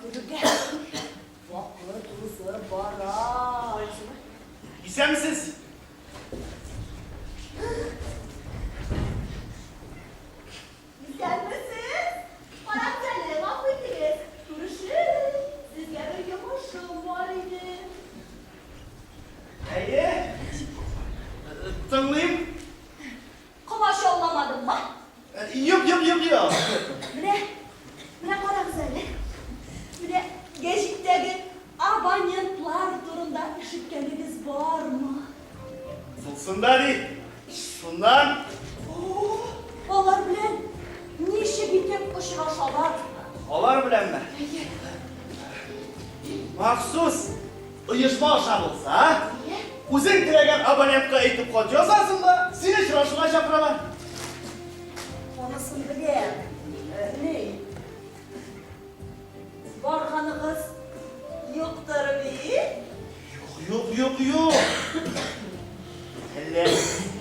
күрергә. Вакыт узып бара. Исәнмесез! Исәнмесез! Карагыз әле, гафу итегез, күрше, сезгә бер йомышым бар иде. Әйе, тыңлыйм. Комачауламадыммы? Юк, юк, юк, юк. Менә, менә карагыз әле. Менә гәҗиттәге абонентлар турында ишеткәнегез бармы? Булсын да ди. Шуннан? О, алар белән ничек итеп очрашалар? Алар беләнме? Әйе. Махсус оешма аша булса, үзең теләгән абонентка әйтеп хат язасың да, сине очрашуга чакыралар. Анысын беләм. Ни? Барганыгыз юктыр бит? Юк, юк, юк, юк. Әллә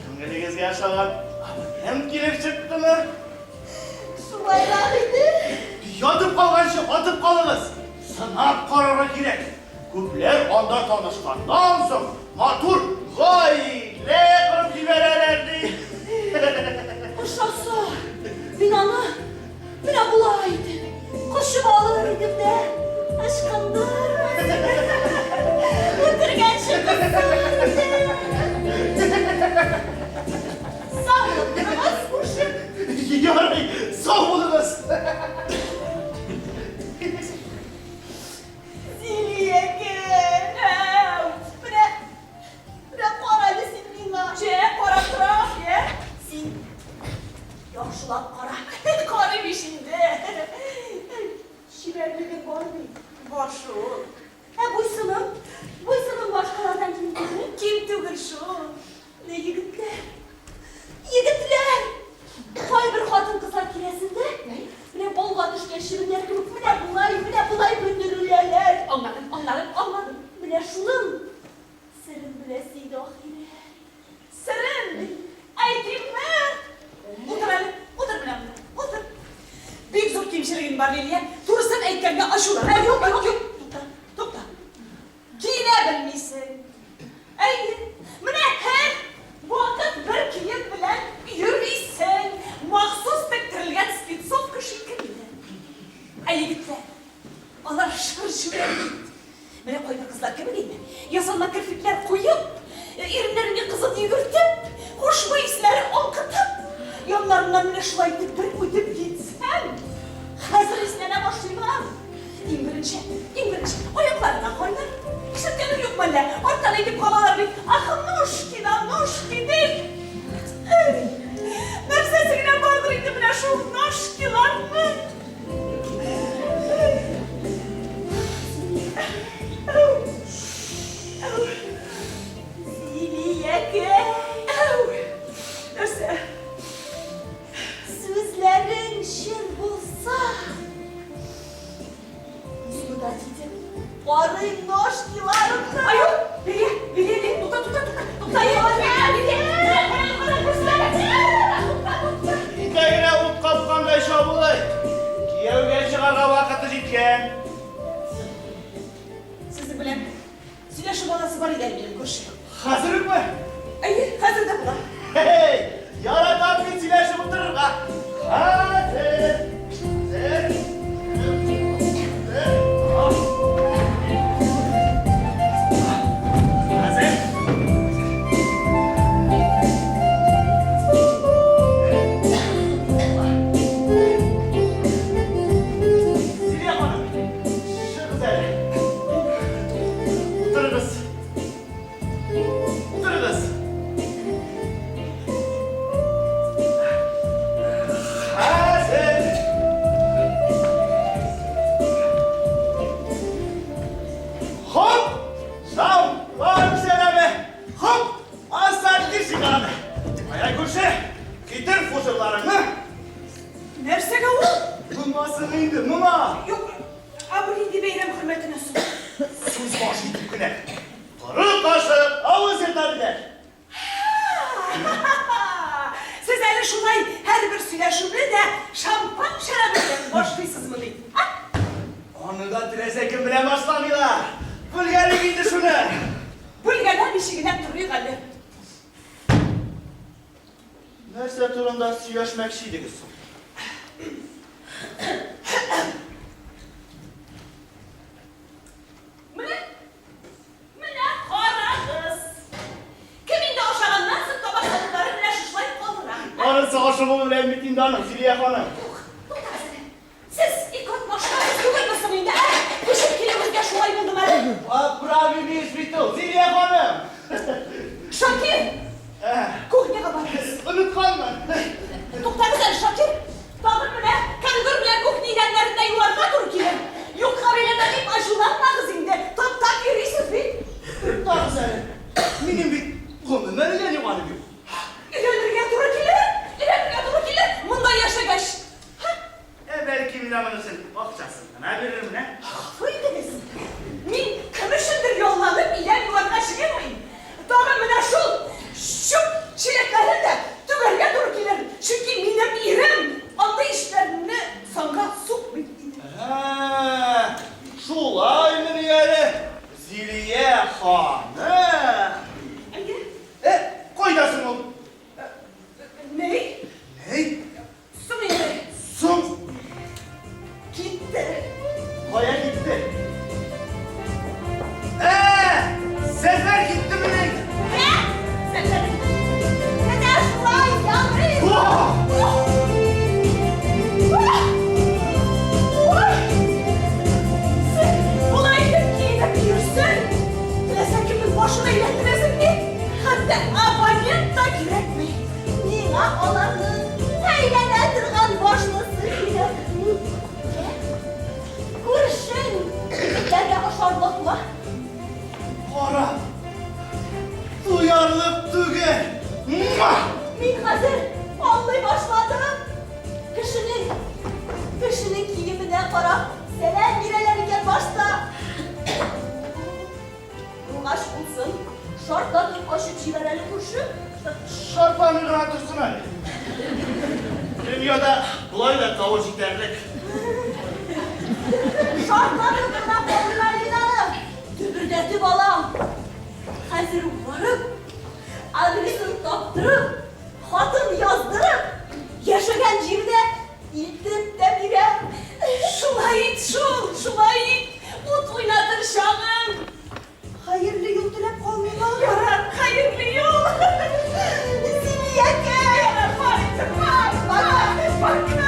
күңелегезгә ошаган абонент килеп чыктымы? Шулайрак иде. Ятып калганчы атып калыгыз. Сынап карарга кирәк. Күпләр анда танышканнан соң матур гаилә корып җибәрәләр, ди. Ошаса, мин аны менә болай итеп кочып алыр идем дә, ычкындырмас идем. Үтергәнче кысыр идем. Сау булып торыгыз, күршем. Ярый, сау булыгыз. Зилиякәй, әү, менә, менә кара әле син миңа. Җә, карап торам, йә. Син яхшылап кара. Карыйм ич инде. Чибәрлеге бар бит. Бар шул. Ә буй-сының? Буй-сының башкалардан ким түгел? Ким түгел шул. Менә егетләр, егетләр! Кайбер хатын-кызлар тирәсендә менә балга төшкән чебеннәр кебек менә болай, менә болай бөтереләләр. Аңладым, аңладым, аңладым. Менә шуның серен беләсе иде ахирәт. Серен әйтимме? Утыр әле, утыр менә монда, утыр. Бик зур кимчелегең бар, Лилия. Турысын әйткәнгә ачулана. Юк, юк, юк. Тукта, тукта. Киенә белмисең. Әйе, менә һәр вакыт бер кием белән йөрисең, махсус тектерелгән спецовка шикелле. Ә егетләр, алар шыр җүләр бит. Менә кайбер кызлар кебек инде, ясалма керфекләр куеп, иреннәренә кызыл йөгертеп, хушбуй исләре аңкытып, яннарыннан менә шулай итеп бер үтеп китсәң, хәзер иснәнә башлыйлар. Иң беренче, иң беренче, аякларына карыйлар. Ишеткәнең юкмы әллә? Арттан әйтеп калалар бит, Ах, ножки да ножки дип. Нәрсәсе генә бардыр инде менә шул ножкиларның. Зилиякәй. Нәрсә? Сүзләрең чын булса. Испытать итеп карыйм ножкиларымны. Аю, Лилия, Лилия, Лилия, тукта, тукта, тукта, тукта, Лилия, Лилия, Итәгенә ут капкандай чабулый. Кияүгә чыгарга вакыты җиткән. Сезнең белән Сөйләшеп аласы бар иде әле минем, күрше. Хәзер үкме? Әйе, хәзер дә була. Хей, яратам мин сөйләшеп утырырга. Хәзер. Хәзер. Хәзер. Зилия ханым, чыгыгыз әле. Утырыгыз. Утырыгыз. Хәзер. Хоп! Шампан шәрабе! Хоп! Ассорти шикарады! Кая күрше? Китер фужерларыңны! Нәрсәгә ул? Моңасын инде, моңа! Юк, Ә бу нинди бәйрәм хөрмәтенә соң? Сүз башы итеп кенә. Коры кашык авыз ерта диләр. Сез әле шулай һәрбер сөйләшүне дә шампан шәрабе белән башлыйсызмыни? Аны Аны да теләсә кем белән башламыйлар. Бүлгәлик инде шуны. Бүлгәләр ишегенә торыйк әле. Нәрсә турында сөйләшмәкче идегез соң? Менә, менә карагыз. Кем инде ашаганнан соң табак савытлары менә шушылай калдыра? Анысы ашыгуы белән бит инде аның, Зилия ханым. Тук, туктагыз әле. Сез ике атна ашагыз түгелме соң инде, ә? Күчеп килүегезгә шулай булдымы әле? Поправим ич бит ул, Зилия ханым. Шакир! Кухняга барыгыз. Онытканмын. Туктагыз әле, Шакир. Тагын менә коридор белән кухня идәннәрен дә юарга туры килер. Юкка бәйләнә дип ачуланмагыз инде. Таптап йөрисез бит. Туктагыз әле. Минем бит гомумән идән юганым юк. Өйрәнергә туры килер. Өйрәнергә туры килер. Монда яшәгәч. Һа? Ә бәлки мин аның өчен акчасын гына бирермен, ә? Гафу итегез. Мин кем өчендер ялланып идән юарга җыенмыйм. Тагын менә шул чүп чиләкләрен дә түгәргә туры килер, чөнки минем ирем андый эшләрне санга сукмый иде. Ә, шулаймыни әле, Зилия ханым? Әйе. Ә, кайда соң ул? Ни? Ни? Соң инде. Соң. Китте. Кая китте? Ә, сәфәр киттемени? Ә, сәфәр. Менә шулай ярый. Болай итеп киенеп йөрсәң, теләсә кемнең башын әйләндерәсең бит. Хәтта абонент та кирәкми. Миңа аларның әйләнә торган башлысы кирәкми. Күршең егетләргә ошарлыкмы? Кара! Туярлык түгел! Муа! Мин хәзер аңлый башладым. Кешенең, кешенең киеменә карап сәлам бирәләр икән башта. Булгач булсын, шартлатып ачып җибәр әле, күрше. Шартланыр гына торсын әле. Дөньяда болай да тавыш җитәрлек. Шартлатып кына калдыр әле аны. Дөбердәтеп алам. Хәзер үк барып, адресын таптырып, хатын яздырып, яшәгән җиренә илтеп тә бирәм. Шулай ит шул, шулай ит. Ут уйнатыр чагың. Хәерле юл теләп калмыйм. Ярар, хәерле юл. Зиниякәй! Бар, бар, бар, пока.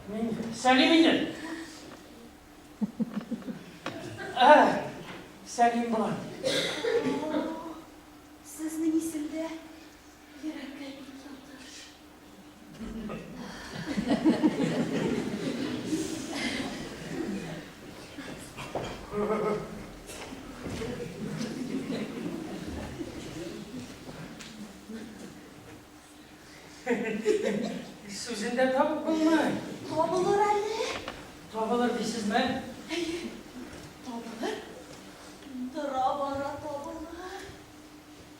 Мин Сәлим инде. Ә, Сәлим була. Сезнең исемдә йөрәккә бик ятыш. Сүзен дә табып булмый. Табылыр әле. Табылыр дисезме? Әйе, табылыр. Тора-бара табылыр.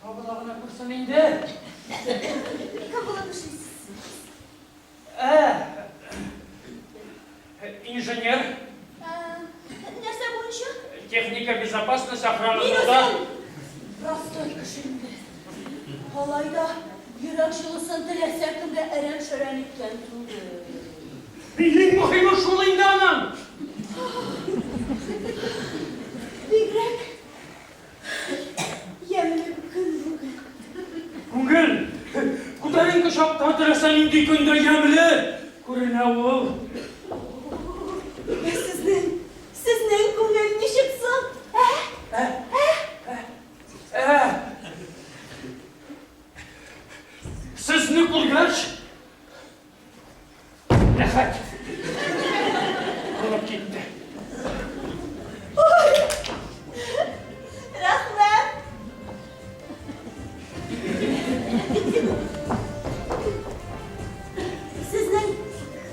Табыла гына күрсен инде. Кем булып эшлисез сез? Ә, инженер. Ә, нәрсә буенча? Техника безопасность охрана Мин труда. үзем простой кеше инде. Алай да йөрәк җылысын теләсә кемгә әрәм-шәрәм иткән түгел. Иң мөһиме шул инде аның. Бигрәк ямьле көн бүген. Күңел күтәренке чакта теләсә нинди көндә ямьле күренә ул. Ә сезнең, сезнең күңел ничек соң? Ә? Ә? Ә? Ә? Сезне күргәч, Рәхәт булып китте. Ой! Рәхмәт! Сезнең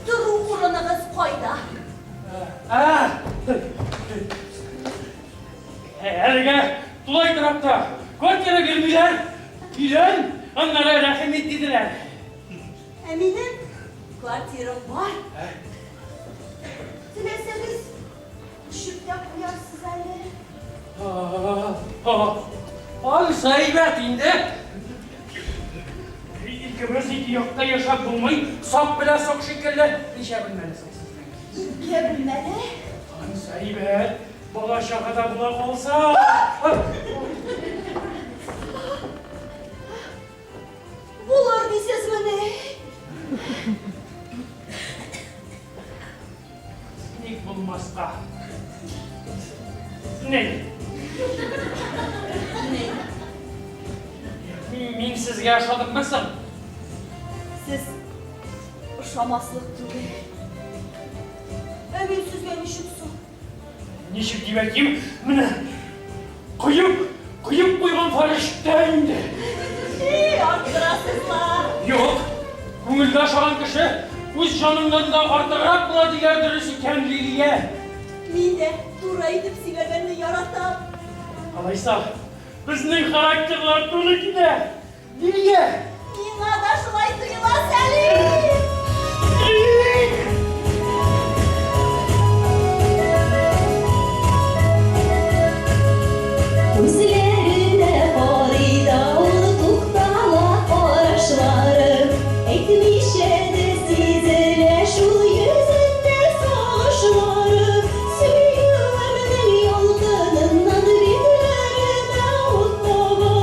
тору урыныгыз кайда? Ә! Әлегә тулай торакта квартира бирмиләр. Өйлән, аннары рәхим ит диделәр. Ә минем квартирам бар. Теләсәгез, төшеп тә куярсыз әле. Анысы әйбәт инде. Икебез ике якта яшәп булмый. Сак белә сак шикелле. Ничә бүлмәле соң сезнең? Ике бүлмәле. Анысы әйбәт. Бала чага да була калса. Булыр дисезмени? Ник булмаска? Ни? Ни? Мин сезгә ошадыммы соң? Сез ошамаслык түгел. Ә мин сезгә ничек соң? Ничек дип әйтим, менә коеп, коеп куйган фәрештә инде. И, арттырасызла. Юк, күңелгә ошаган кеше үз җаныңнан да артыграк була диләр дөрес икән, Лилия. Мин дә туры итеп сөйләгәнне яратам. Алайса, безнең характерлар туры килә. Лилия! Миңа да шулай тоела, Сәлим! Күзләренә карый да ул туктала карашлары, Әйтмичә дә сизелә шул йөзендә сагышлары. Сөюемнең ялкыныннан битләремә ут каба,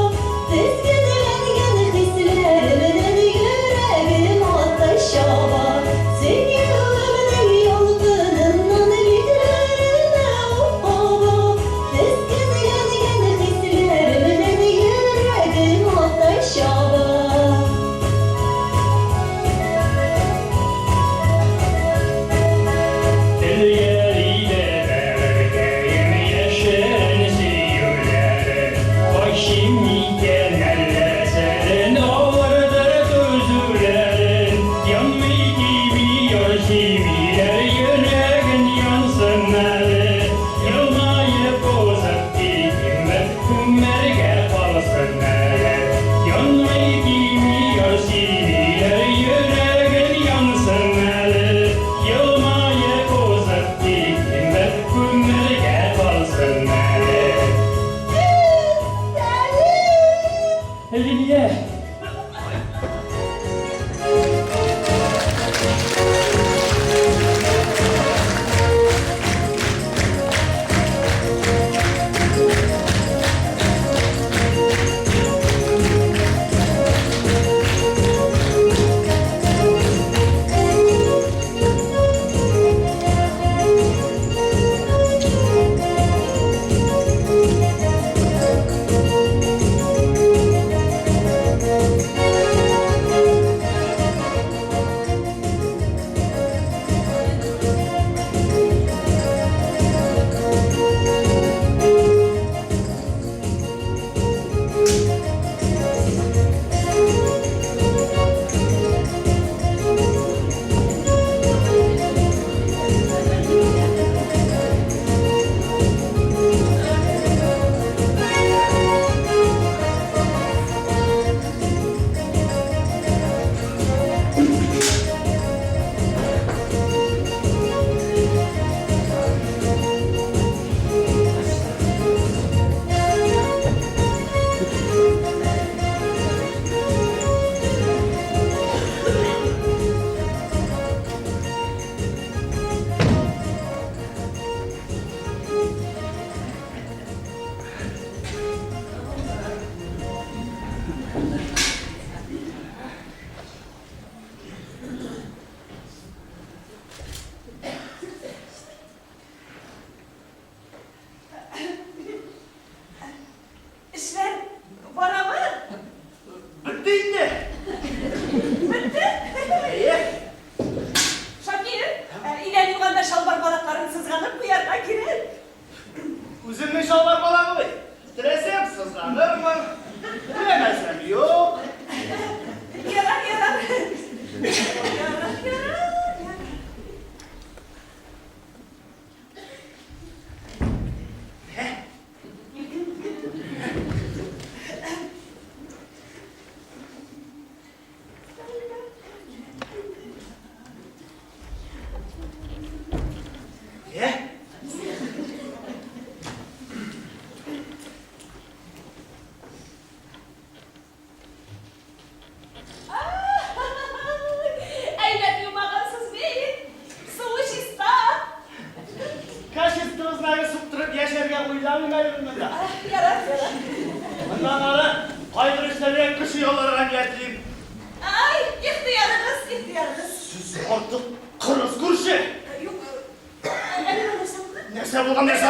Тезгенләнгән хисләремнән йөрәгем ата чаба. Сөюемнең ялкыныннан битләремә ут каба, Тезгенләнгән хисләремнән йөрәгем ата чаба.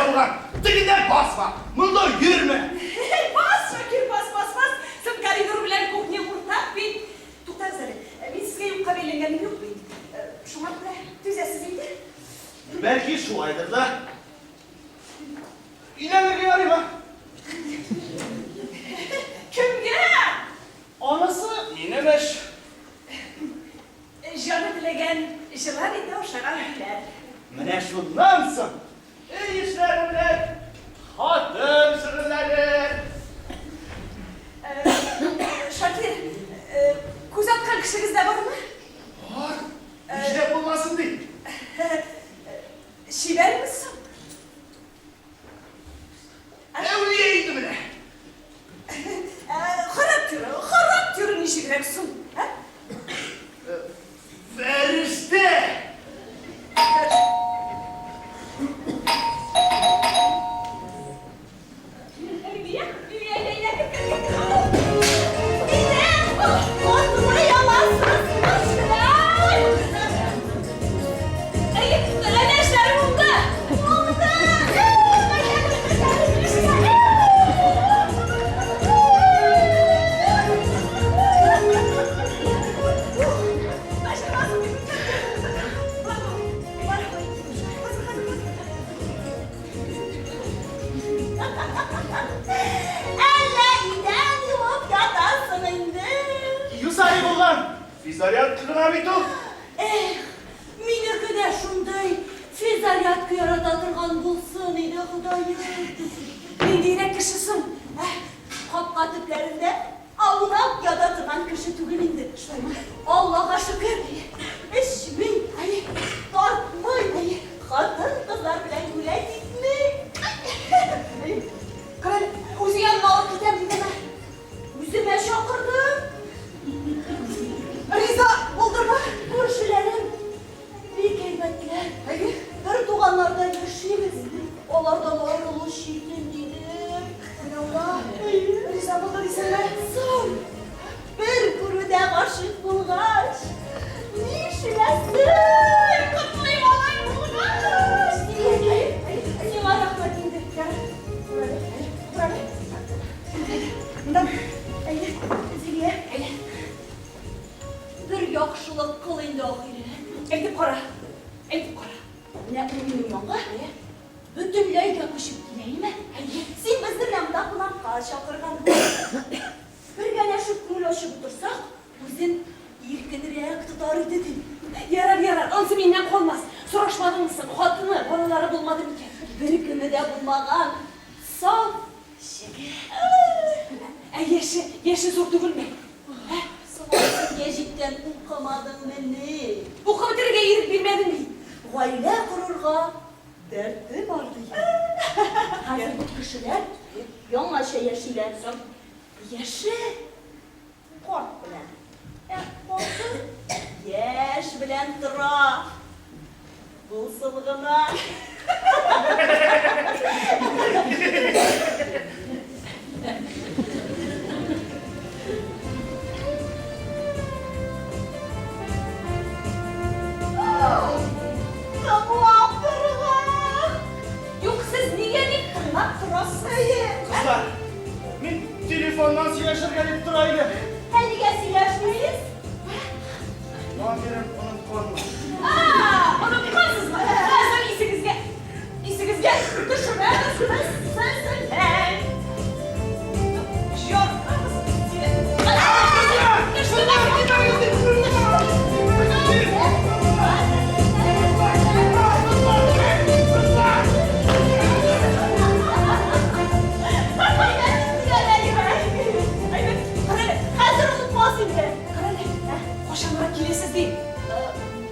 ябылган. Тегендә басма, монда йөрмә. Бас, Шакир, бас, бас, бас. Соң коридор белән кухня уртак бит. Туктагыз әле, мин сезгә юкка бәйләнгәнем юк бит. Шуңа күрә түзәсез инде. Бәлки шулайдыр да. Өйләнергә ярыймы? Кемгә? Анысы минем эш. Җаны теләгән җылан ите ашаган диләр. Менә шуннан соң өй эшләре белән хатын шөгыльләнер. Шакир, күз аткан кешегез дә бармы? Бар. Нишләп булмасын ди. Чибәрме соң? Әүлия инде менә. Характеры, характеры ничегрәк соң? Ә? Фәрештә! Лилия, Лилия, әйдә, әйдә, кер, кер, кер. Мине котлый аласыз, Әйе, әнә эшләре булды. Булды. Әллә идән юып ятасың инде? Юсай булган. Физарядка гына бит ул. Эх, минеке дә шундый физзарядка ярата торган булсын иде, Ходаем. Ниндирәк кеше соң? Ә, капка төпләрендә аунап ята торган кеше түгел инде. Шулаймы? Аллага шөкер, эчми, тартмый, хатын-кызлар белән гулять итми. Карале, үзе янына алып китәм дидеме? Үземә чакырдым. Риза булдымы? Күршеләрем бик әйбәтләр. Әйе. Бер туганнарда яшибез. Алардан аерылу читен, дидем. Алла, риза булды дисеңме? Соң, бер күрүдә гашыйк булгач, нишләсен? Котлыйм алай булгач. Сиңа рәхмәт инде. Ярар. Тор әле, тор әле. Монда, әйдә, Зилия, әйдә. Бер яхшылык кыл инде, ахирәт. Әйтеп кара, әйтеп кара. Менә ул минем янга бөтенләйгә күчеп килә, име? Әйе. Син безне менә монда кунакка чакырган. Бергәләшеп күңел ачып утырсак, үзен иркенрәк тотар иде, дим. Ярар, ярар, ансы миннән калмас. Сорашмадыңмы соң, хатыны, балалары булмады микән? Беркеме дә булмаган. Саф Җегет. Ә яше, яше зур түгелме? Ә? Соң ул син гәҗиттән укымадыңмыни? Укып бетерергә ирек бирмәдең бит. Гаилә корырга дәрте бар ди. Хәзер бит кешеләр яңача яшиләр. Соң яше карт белән, ә карты яшь белән тора. Булсын гына. Тыңлап торыгыз! Юк, сез нигә дип тыңлап торасыз? Әйе. Кызлар, мин телефоннан сөйләшергә дип тора идем. Ә нигә сөйләшмисез? Номерын онытканмын. А, оныткансызмы? Хәзер исегезгә, исегезгә төшерәбез без сезне. Җаркабыз сине. Хәзер онытмас инде. Кайчанрак киләсез ди?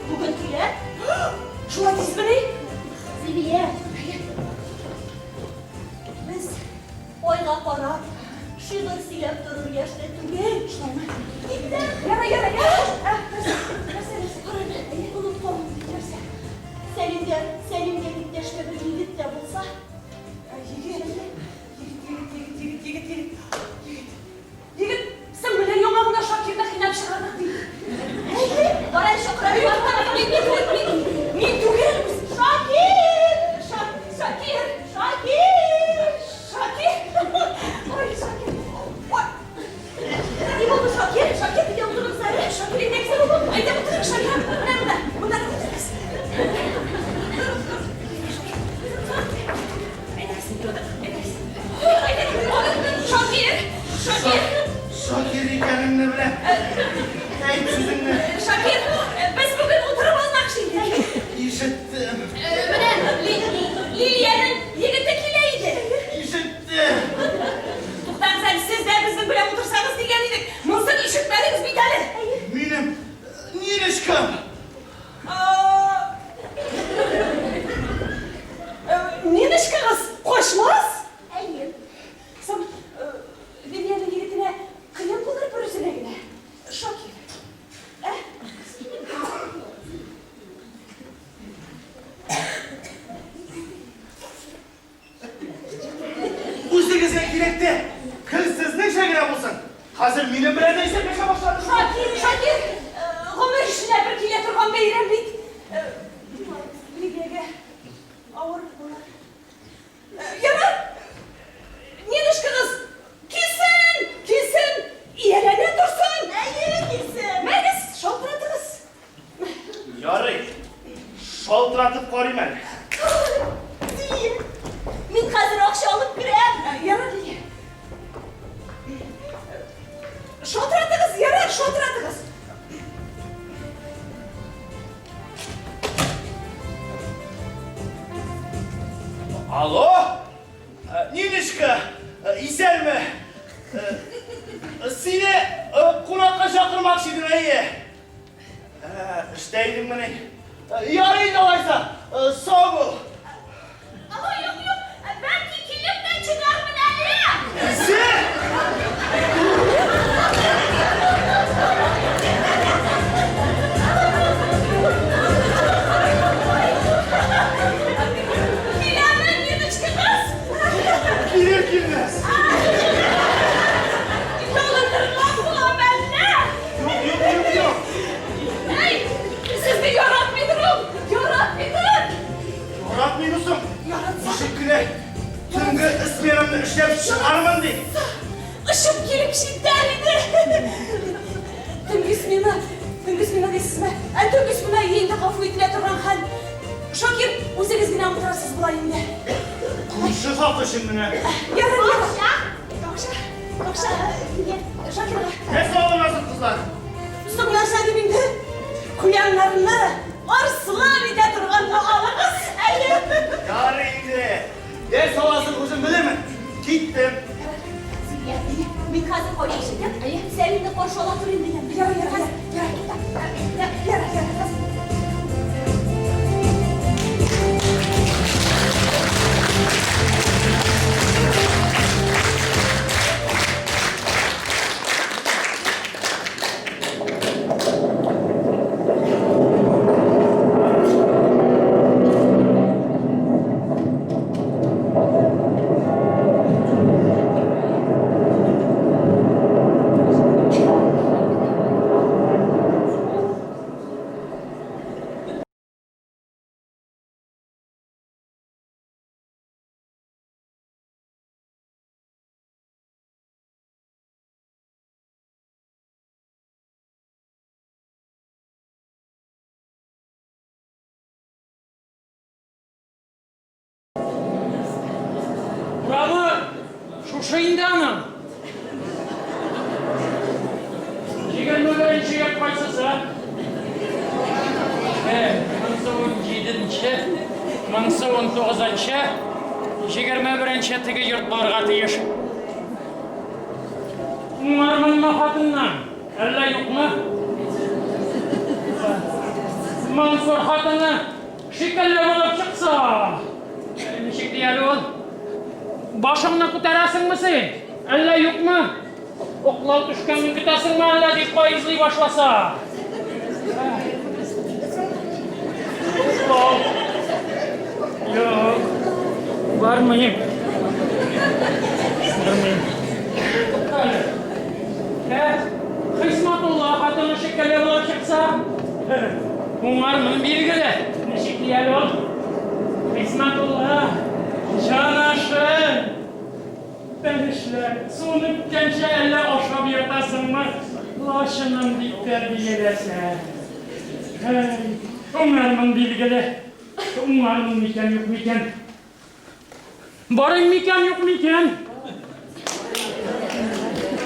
Бүген килә. Шулай тизмени? Зилия. Без айга карап шигырь сөйләп торыр яшьтә түгел. Шулаймы? Киттем. Яра, яра, яра. Нәрсә, нәрсә, нәрсә? Кара әле, онытканмын бит, нәрсә? Сәлимгә, Сәлимгә дип дәшкән бер егет тә булса. Егет, егет, егет, егет, егет, егет, егет. Егет, соң менә яңа гына Шакирны кыйнап чыгардык бит. Әйе, бар әле чакыра. Юк, мин түгел, мин, мин түгел. Шакир! Шакир! Шакир! Әйдә утырыгыз, Шакир. Менә монда, монда утырыгыз. Шакир! Шакир! Шакир икәнеңне беләм. Әйт сүзеңне. Шакир, без бүген утырып алмакчы идек. Ишеттем. Менә Лилиянең егете килә иде. Ишеттем. Туктагыз әле, сез дә безнең белән утырсагыз дигән идек. Монысын ишетмәдегез бит әле. Минем Ниночкам. Ниночкагыз качмас? Әйе. Соң, Лилиянең егетенә кыен булыр бер үзенә генә. Шакир. Ә? Үзегезгә кирәк тә, көн сезнеңчә генә булсын. Хәзер минем белән дә исәпләшә башладыгыз. Шакир, Шакир, гомер эченә бер килә торган бәйрәм бит. Лилиягә авыр булыр. Ярар, Ниночкагыз килсен, килсен, ияләнә торсын. Әйе, килсен. Мәгез, шалтыратыгыз. Ярый, шалтыратып карыйм әле. Зия, мин хәзер акча алып керәм. Ярар, Лилия. Шалтыратыгыз, ярар, шалтыратыгыз. Алло, Ниночка, исәнме? Сине кунакка чакырмакчы идем, әйе. Эштә идеңмени? Ярый инде алайса, сау бул. Алло, юк, юк, бәлки килеп тә чыгармын әле. Син! Киләмен, Ниночка кыз. Килер килмәс. Ялындырган булам әллә? Юк, юк, юк, юк. Әй, сезне яратмыйдыр ул, яратмыйдыр. Яратмыймы соң? Яратса. Ничек кенә төнге сменамны эшләп чыгармын ди. Очып килеп җитәр иде. Төнге смена, төнге смена дисезме? Ә төнге смена инде гафу ителә торган хәл. Шакир, үзегез генә утырасыз болай инде. Күрше хакы өчен генә. Ярар, ярар. Акча, акча. Шакирга. Нәрсә алынасың, кызлар? Соң нәрсә дип инде? Куяннарны арыслан итә торганны алыгыз. Әйе. Ярый инде. Нәрсә аласың, үзем белермен. Киттем. Зия, мин хәзер кайтып җитәм. Сәлимне каршы ала тор инде. Ярар, ярар, ярар. Ярар, ярар, ярар. Урамы шушы инде аның. 21 йорт кайсысы? Монысы 17-нче, монысы 19-нчы, 21-нче теге йорт булырга тиеш. Уңармынмы хатыннан, әллә юкмы? Мансур хатыны шикелле булып чыкса. Ничек ди әле ул? Башыңны күтәрәсеңме син? Әллә юкмы? Уклау төшкәнен көтәсеңме әллә дип каезлый башласа? Уклау. Юк. Бармыйм. Бармыйм. Туктале. Ә, Хисматулла хатыны шикелле булып чыкса? Уңармын билгеле. Ничек ди әле ул? Хисматулла, җанашым! Бәлешләр, суны үткәнче әллә ашап ятасыңмы? Лачыным дип тәрбияләсә. Әй, уңармын билгеле. Уңармын микән, юк микән? Барыйм микән, юк микән?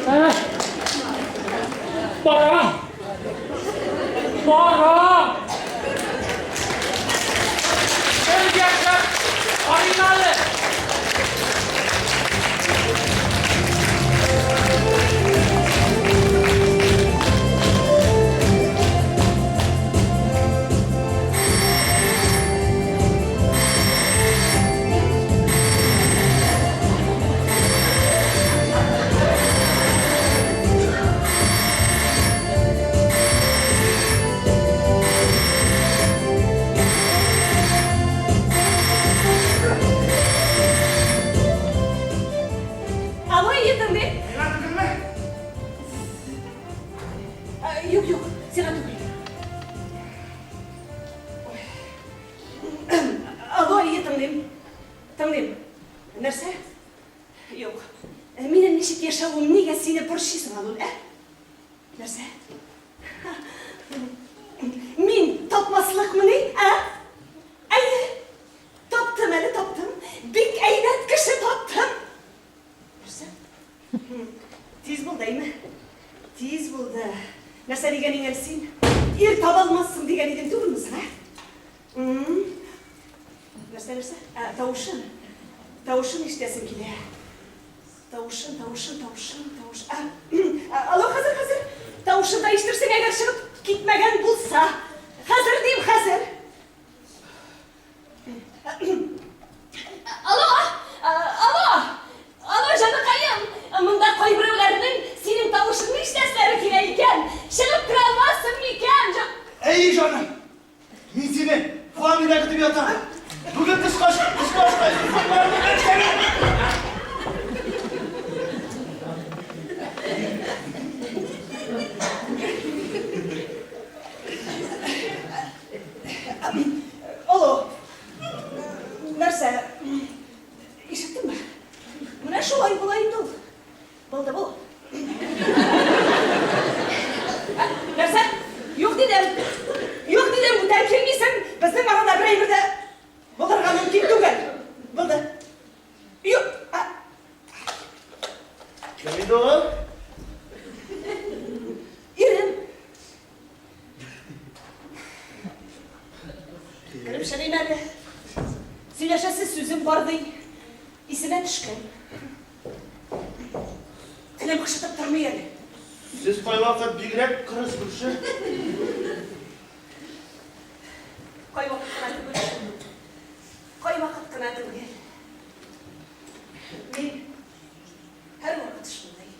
Ә? Бара! Бара! Бер яшәп карыйм әле. Алло, Етембек. Миңа түгелме? Юк, юк, сиңа түгел. Алло, әйе, тыңлыйм. Тыңлыйм. Нәрсә? Юк. Минем ничек яшәвем нигә сине борчый соң алун, ә? Нәрсә? Мин тапмаслыкмыни, ә? Әйе. Таптым әле, таптым. Бик әйбәт кеше таптым. Нәрсә? Тиз булды, әйме? Тиз булды. Нәрсә дигәнең әле син? Ир таба алмассың дигән идең түгелме соң, ә? Нәрсә, нәрсә? Ә, тавышын. Тавышын ишетәсем килә. Тавышын, тавышын, тавышын, тавыш. Ә, алло, хәзер, хәзер. Тавышын да ишетерсең, әгәр чыгып китмәгән булса. Хәзер дим, хәзер. Алло! Алло! Алло, җаныкаем! Монда кайберәүләрнең синең тавышыңны ишетәселәре килә икән. Чыгып тора алмассың микән? Әй, җаным! Мин сине ванныйда көтеп ятам. Бүген тышка тышка Алло. Нәрсә? Ишеттеңме? Менә шулай була инде ул. Булды бу. Нәрсә? Юк дидем. Юк дидем, бүтән килмисең. Безнең арада бер әйбер дә булырга мөмкин түгел. Булды. Юк. Кем инде ул? Ирем. Кереп чыгыйм әле. Сөйләшәсе сүзем бар ди. Исемә төшкән. Телем кычытып тормый әле. Сез кайвакыт бигрәк кырыс күрше. Кайвакыт кына түгел шул. Кайвакыт кына түгел. Мин һәрвакыт шундый.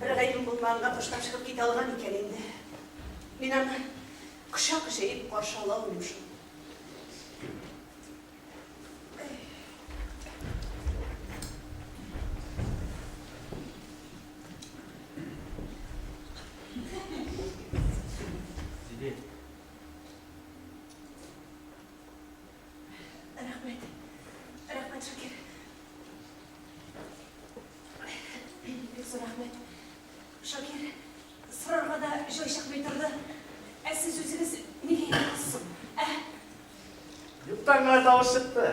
Бер гаебем булмаганга ташлап чыгып китә алган икән инде. Мин аны кочак җәеп каршы ала алмыйм шул. Рәхмәт. Рәхмәт, Шакир. Бик зур рәхмәт. Шакир, сорарга да җай чыкмый торды. Ә сез үзегез нигә ятасыз соң? Ә? Юктан гына тавыш чыкты.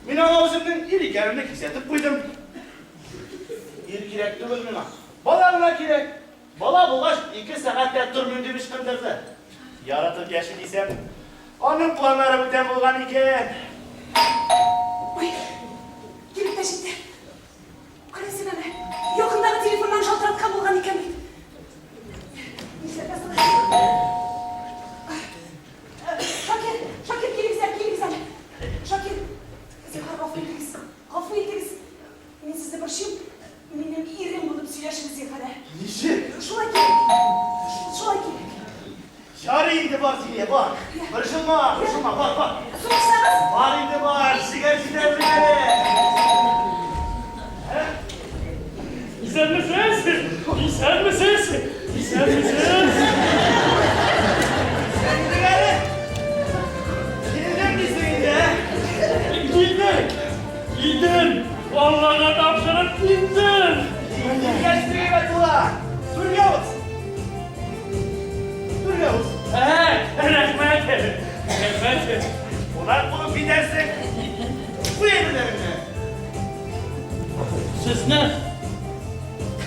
Мин аңа үземнең ир икәнемне кисәтеп куйдым. Ир кирәк түгел миңа. Бала гына кирәк. Бала булгач, ике сәгать тә тормыйм дип ычкындырды. Яратып яши дисәм, аның планнары бүтән булган икән. Ой, килеп тә җитте. Күрәсең әнә, якындагы телефоннан шалтыраткан булган икән бит. Нишләргә соң әле? Шакир, Шакир, килегез әле, килегез әле. Шакир, зинһар, гафу итегез, гафу итегез. Мин сезне борчыйм. Минем ирем булып сөйләшегез, зинһар. Ничек? Шулай кирәк. Шулай кирәк. Ярый инде бар, Зилия, бар. Борчылма, борчылма, бар, бар. Сугышсагыз? Бар инде бар, җигәр җитәрлек әле. Исәнмесез! Исәнмесез! Исәнмесез! Исән идең әле. Килдем дисең инде, ә? Килдем! Килдем! Аллага тапшырып килдем! Килгәч ни әйбәт була. Түргә уз. Кунак булып китәрсең. Куй әйберләреңне. Сезне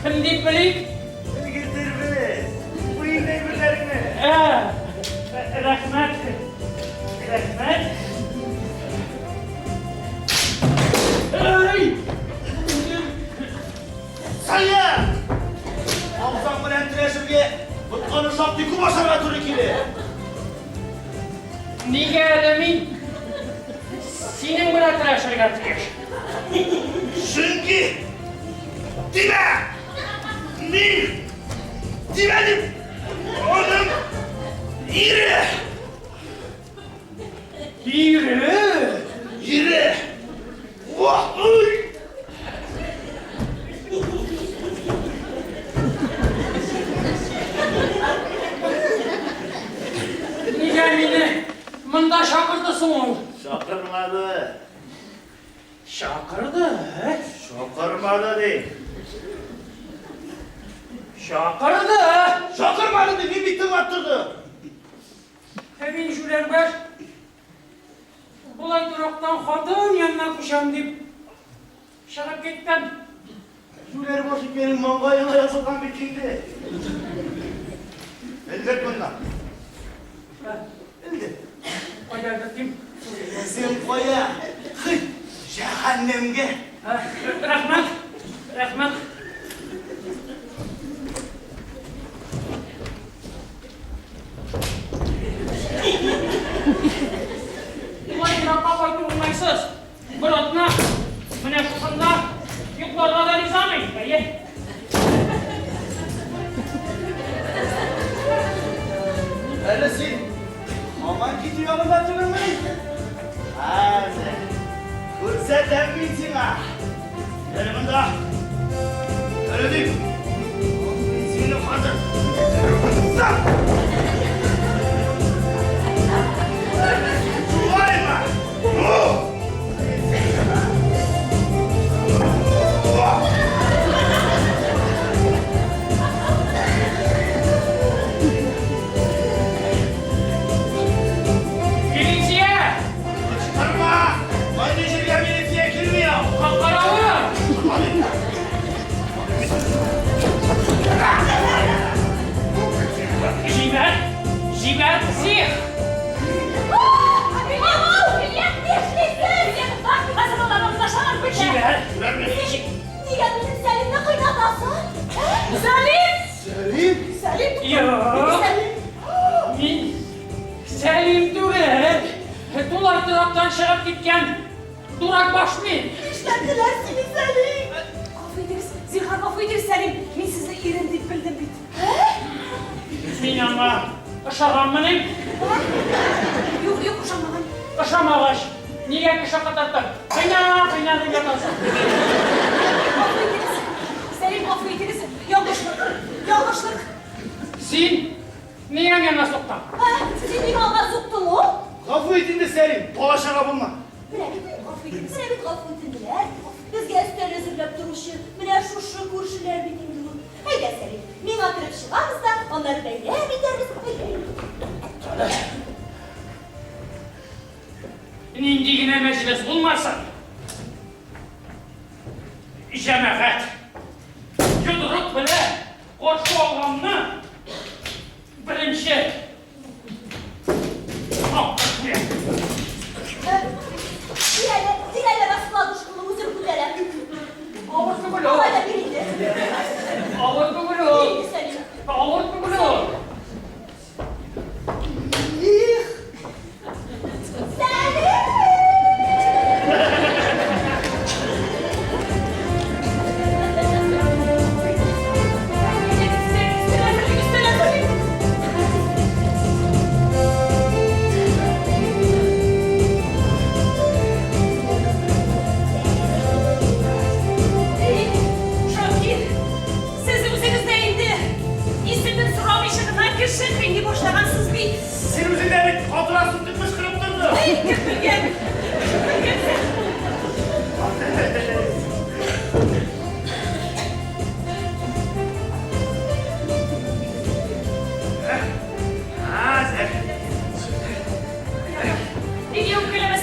кем дип белик? Өлгертербез. Куй инде әйберләреңне. Ә, рәхмәт. Рәхмәт. Эй! Сәлам! Абзаң белән көрәшергә ботканы шактый күп ашарга туры килә. Нигә әле мин синең белән көрәшергә тиеш? Чөнки тимә! Мин тимә дип аның ире! Ире? Ире! Вах! Уй! Нигә мине монда чакырды соң ул? Чакырмады. Чакырды. Чакырмады ди. Чакырды. Чакырмады ди, мин бит тыңлап тордым. Ә мин җүләрбаш болай торактан хатын янына күчәм дип чыгып киттем. Җүләр баш икәнең маңгаеңа язылган бит инде. Элдек моннан. Элдек. Кайда элдертим? Син кая? Хый, җәһәннәмгә. Рәхмәт, рәхмәт. Болай еракка кайту уңайсыз. Бер атна менә шушында йокларга да риза мин. Әйе. Әле син һаман китү ягында түгелмени? Хәзер күрсәтәм мин сиңа. Әле монда. Әле дип. Мин сине хәзер. Шулаймы? Ну! Милиция! Кычкырма! Мондый җиргә милиция килми ул. Каравыл! Җибәр! Җибәр, псих! Җибәр! Нигә минем Сәлимне кыйнатасың? Сәлим! Сәлим? Сәлим! Юк! Сәлим! Мин Сәлим түгел! Тулай торактан чыгып киткән дурак баш мин! Нишләттеләр сине, Сәлим? Гафу итегез, зинһар гафу итегез, Сәлим. Мин сезне ирем дип белдем бит. Мин аңа ошаганмыни? Юк, юк, ошамаган. Ошамагач, нигә кеше котыртып, кыйна, кыйна дип ятасың? Гафу итегез, Сәлим, гафу итегез. Ялгышлык, ялгышлык. Син нигә миңа суктың? Ә, син нигә аңа суктың ул? Гафу ит инде, Сәлим, бала-чага булма. Менә бит, гафу итегез, менә бит гафу ителделәр. Безгә өстәл әзерләп торучы менә шушы күршеләр бит инде ул. Әйдә, Сәлим, миңа кереп чыгабыз да, аннары бәйрәм итәрбез. Әйдә. Нинди генә мәҗлес булмасын, җәмәгать йодрык белән каршы алганны беренче тапкыр күрәм. Бир әле, бир әле раскладушканы үзем күтәрәм. Авыр түгел ул. Алай да бир инде. Авыр түгел Бир ул. инде, Сәлим. Авыр түгел ул. Их! Сәлим! Өстәл әзерлик, өстәл әзерлик. Эй, Шакир, сез үзегез дә инде исемен сорамыйча гына кеше кыйный башлагансыз бит. Син үзең дә бит катырасың дип кычкырып тордың. Эй, кем белгән? Кем белгән син? Хәзер. Нигә үпкәләмәскә?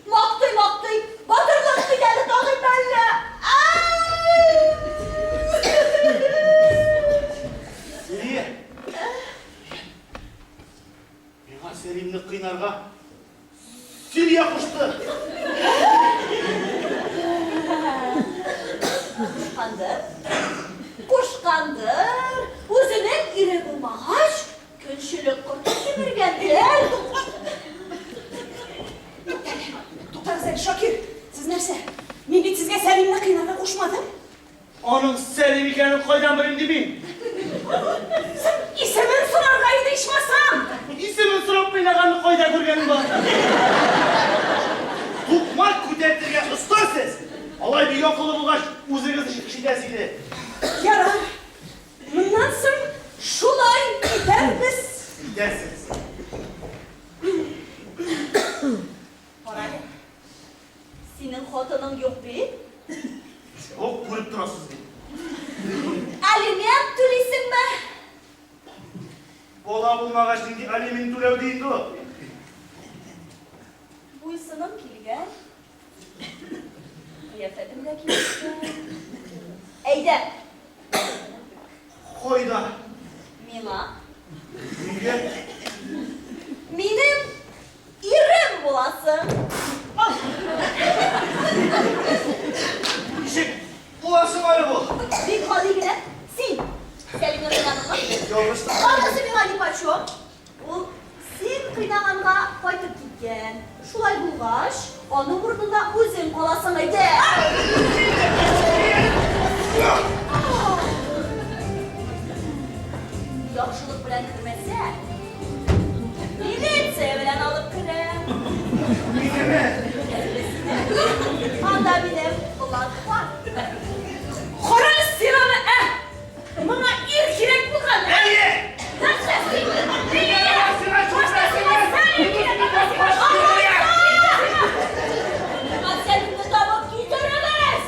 Мактый-мактый, батырлык медале тагыйм әллә? Сәрия! Миңа Сәлимне кыйнарга Сирия кушты. Кушкандыр. Кушкандыр. Үзенең ире булмагач, көнчелек корты кимергәндер. Туктагыз әле, Шакир, сез нәрсә? Мин бит сезгә Сәлимне кыйнарга кушмадым. Аның Сәлим икәнен кайдан белим ди мин? Син исемен сорарга иде ичмасам! Исемен сорап кыйнаганны кайда күргәнең бар? Тукмак күтәртергә оста сез! Алай бик акыллы булгач, үзегез эш итәсе иде. Ярар, моннан соң шулай итәрбез. Итәрсез. Карале, Синең хатының юк бит? Юк, күреп торасыз бит. Алимент түлисеңме? Бала булмагач, нинди алимент түләү ди инде ул? Буй-сының килгән. Кыяфәтең дә килешкән. Әйдә. Кайда? Миңа. Нигә? Минем Ирем буласың. Ничек буласың әле бу? Бик гади генә. Син Сәлимне кыйнадыңмы? Ялгыштым. Анысы миңа нипочем. Ул син кыйнаганга кайтып киткән. Шулай булгач, аның урынында үзең каласың әйдә. Яхшылык белән кермәсә, Милиция белән алып керәм. Минеме? Анда минем Влад бар. Кара син аны, ә! Моңа ир кирәк булган, ә? Әйе! Нәрсә син? Сиңа Башта сиңа Сәлим кирәк, Миңа Сәлимне табып китерегез!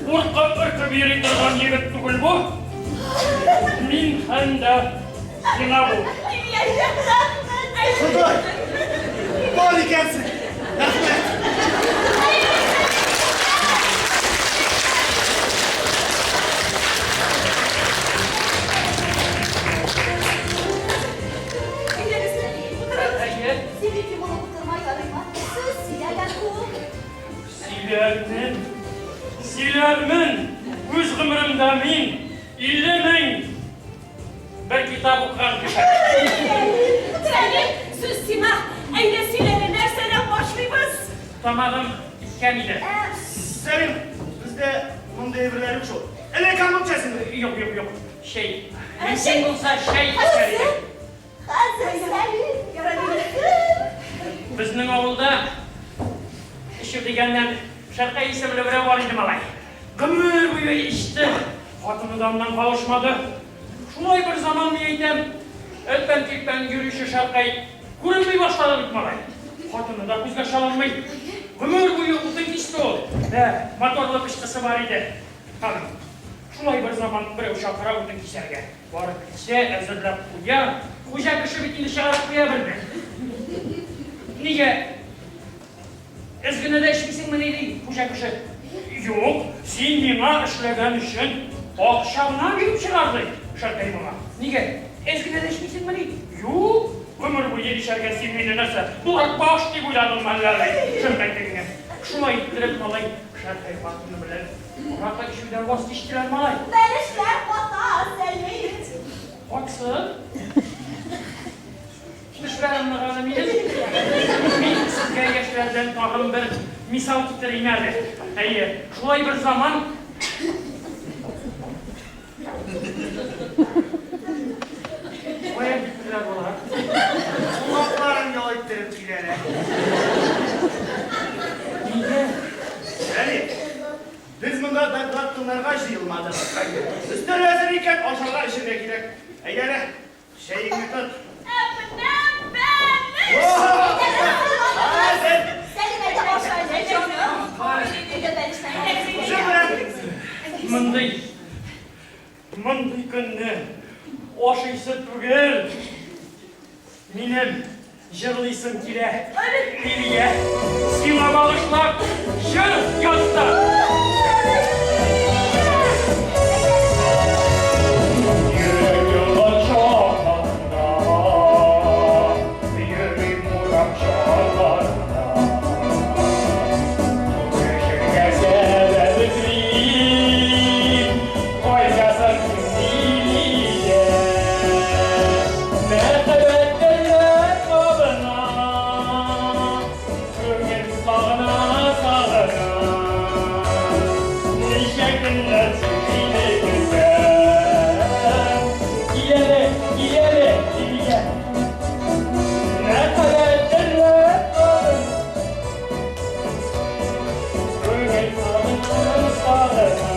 Куркып өркеп йөри торган егет түгел бу. Мин һәм дә сиңа бу. Ходай! Бар икәнсең! Рәхмәт! Сөйләрмен, сөйләрмен, үз гомеремдә мин 50 мең Бер китап укыган кеше. Сәлим, сүз сиңа. Әйдә сөйләле, нәрсәдән башлыйбыз? Тамагым кискән иде. Сәлим, бездә мондый әйберләр юк шул. Әллә компот эчәсеңме? Юк, юк, юк. Чәй. Мөмкин булса, чәй эчәр идем. Хәзер, Сәлим, хәзер. Безнең авылда эчү дигәннән Шәркәй исемле берәү бар иде, малай. Гомер буе эчте. Хатыны да аннан калышмады. Шулай бер заман, мин әйтәм, әлпән-тилпән йөрүче Шәркәй күренми башлады бит, малай. Хатыны да күзгә чалынмый. Гомер буе утын кисте ул. Ә, моторлы пычкысы бар иде аның. Шулай бер заман берәү чакыра утын кисәргә. Барып кисә, әзерләп куя. Хуҗа кеше бит инде чыгарып куя белми. Нигә? Әз генә дә эчмисеңмени, ди хуҗа кеше. Юк, син миңа эшләгән өчен акча гына биреп чыгар, ди Шәркәй моңа. Нигә? Әз генә дә эчмисеңмени? Юк, гомер буе эчәргә син мине нәрсә, дурак баш дип уйладыңмы әллә, ди Шәркәй тегеңә. Шулай иттереп, малай, Шәркәй хатыны белән аракы эчүдән ваз кичтеләр, малай. Бәлешләр ката, Сәлим. Катсын. Тешләрем ныгады минем. Мин сезгә яшьләрдән тагын бер мисал китерим әле. Әйе, шулай бер заман Кая киттеләр болар? Колакларын ял иттереп киләләр. Нигә? Әни, без монда доклад тыңларга җыелмадык. Өстәл әзер икән, ашарга эчәргә кирәк. Әйдә әле, Чәеңне тот. Ә менә бәлеш! Хәзер! Ашыйсы түгел. Минем җырлыйсым килә. Лилия, сиңа багышлап җыр яздым. Йөрәк янган чакларда, йөрим урам чарларында. Күрешергә сәбәп эзлим, кайдасың син, Лилия? Мәхәббәт дәрья кабына, күңел сагына, сагына. Ничә көннәр сине көтәм. Кил әле, кил әле, Лилия. Мәхәббәт дәрья кабына, күңел сагына, сагына.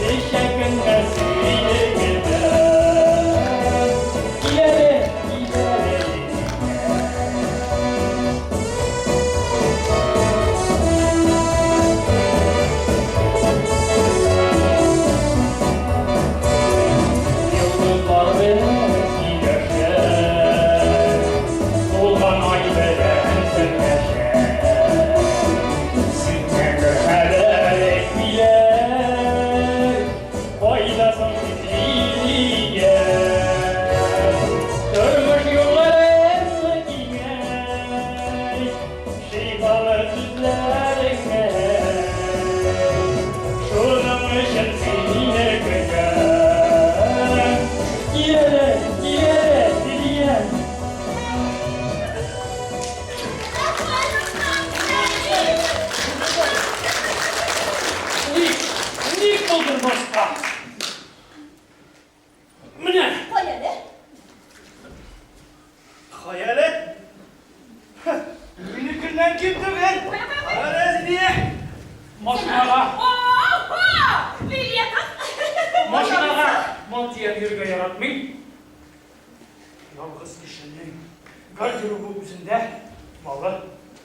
Ничә көннәр сине көтәм. Кил әле, кил әле, Лилия. Йолдызлар белән сөйләшә, тулган ай белән серләшә. Синнән бер хәбәр әйтмиләр, кайда соң син, Лилия? Тормыш юлларыңны киңәй, шифалы сүзләреңне. Шуның өчен сине көтәм. Кил әле, кил әле, Лилия. Ник, ник булдырмаска? Менә. Кая әле? Кая әле? Минекеннән ким түгел. Кая Зиния? Машинага, Ага! Лилия кыз. машинага мал төяп йөрергә яратмыйм. Ялгыз кешенең гардеробы үзендә, малы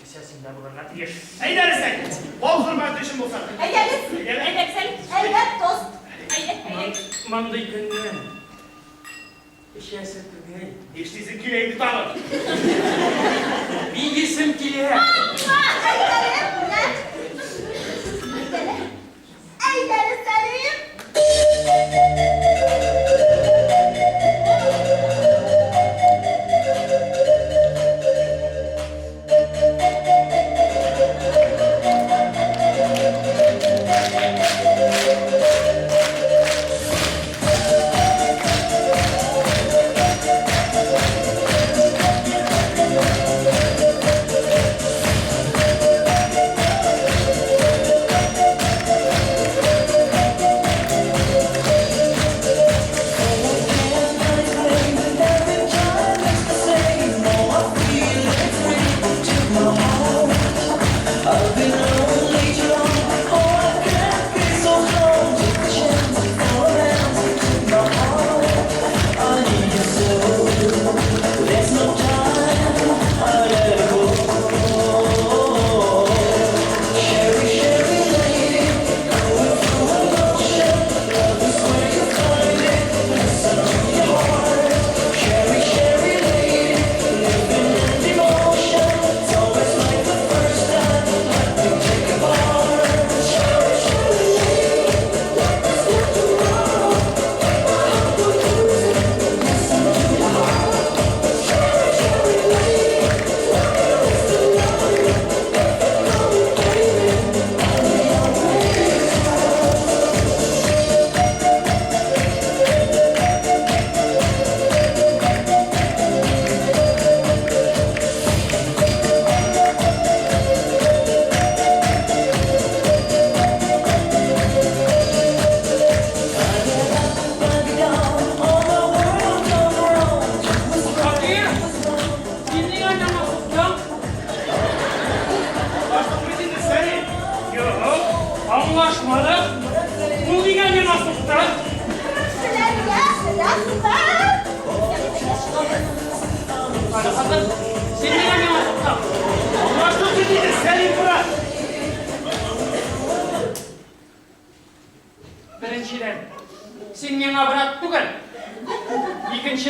кесәсендә булырга тиеш. Әйдә әле син. Бал хөрмәте өчен булса. Әйдәгез. Әйдә, Сәлим. Әйбәт тост. Әйдә, әйдә. Мондый көнне эчәсе түгел. Нишлисең килә инде тагын? Биисем килә. Әйдәле, менә. Әйдәле. Әйдәле, Сәлим.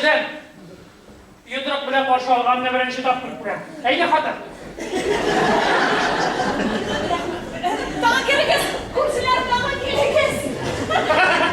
Күршедән йодрык белән каршы алганны беренче тапкыр күрәм. Әйдә, хатын. Тагын килегез, күршеләр, тагын килегез.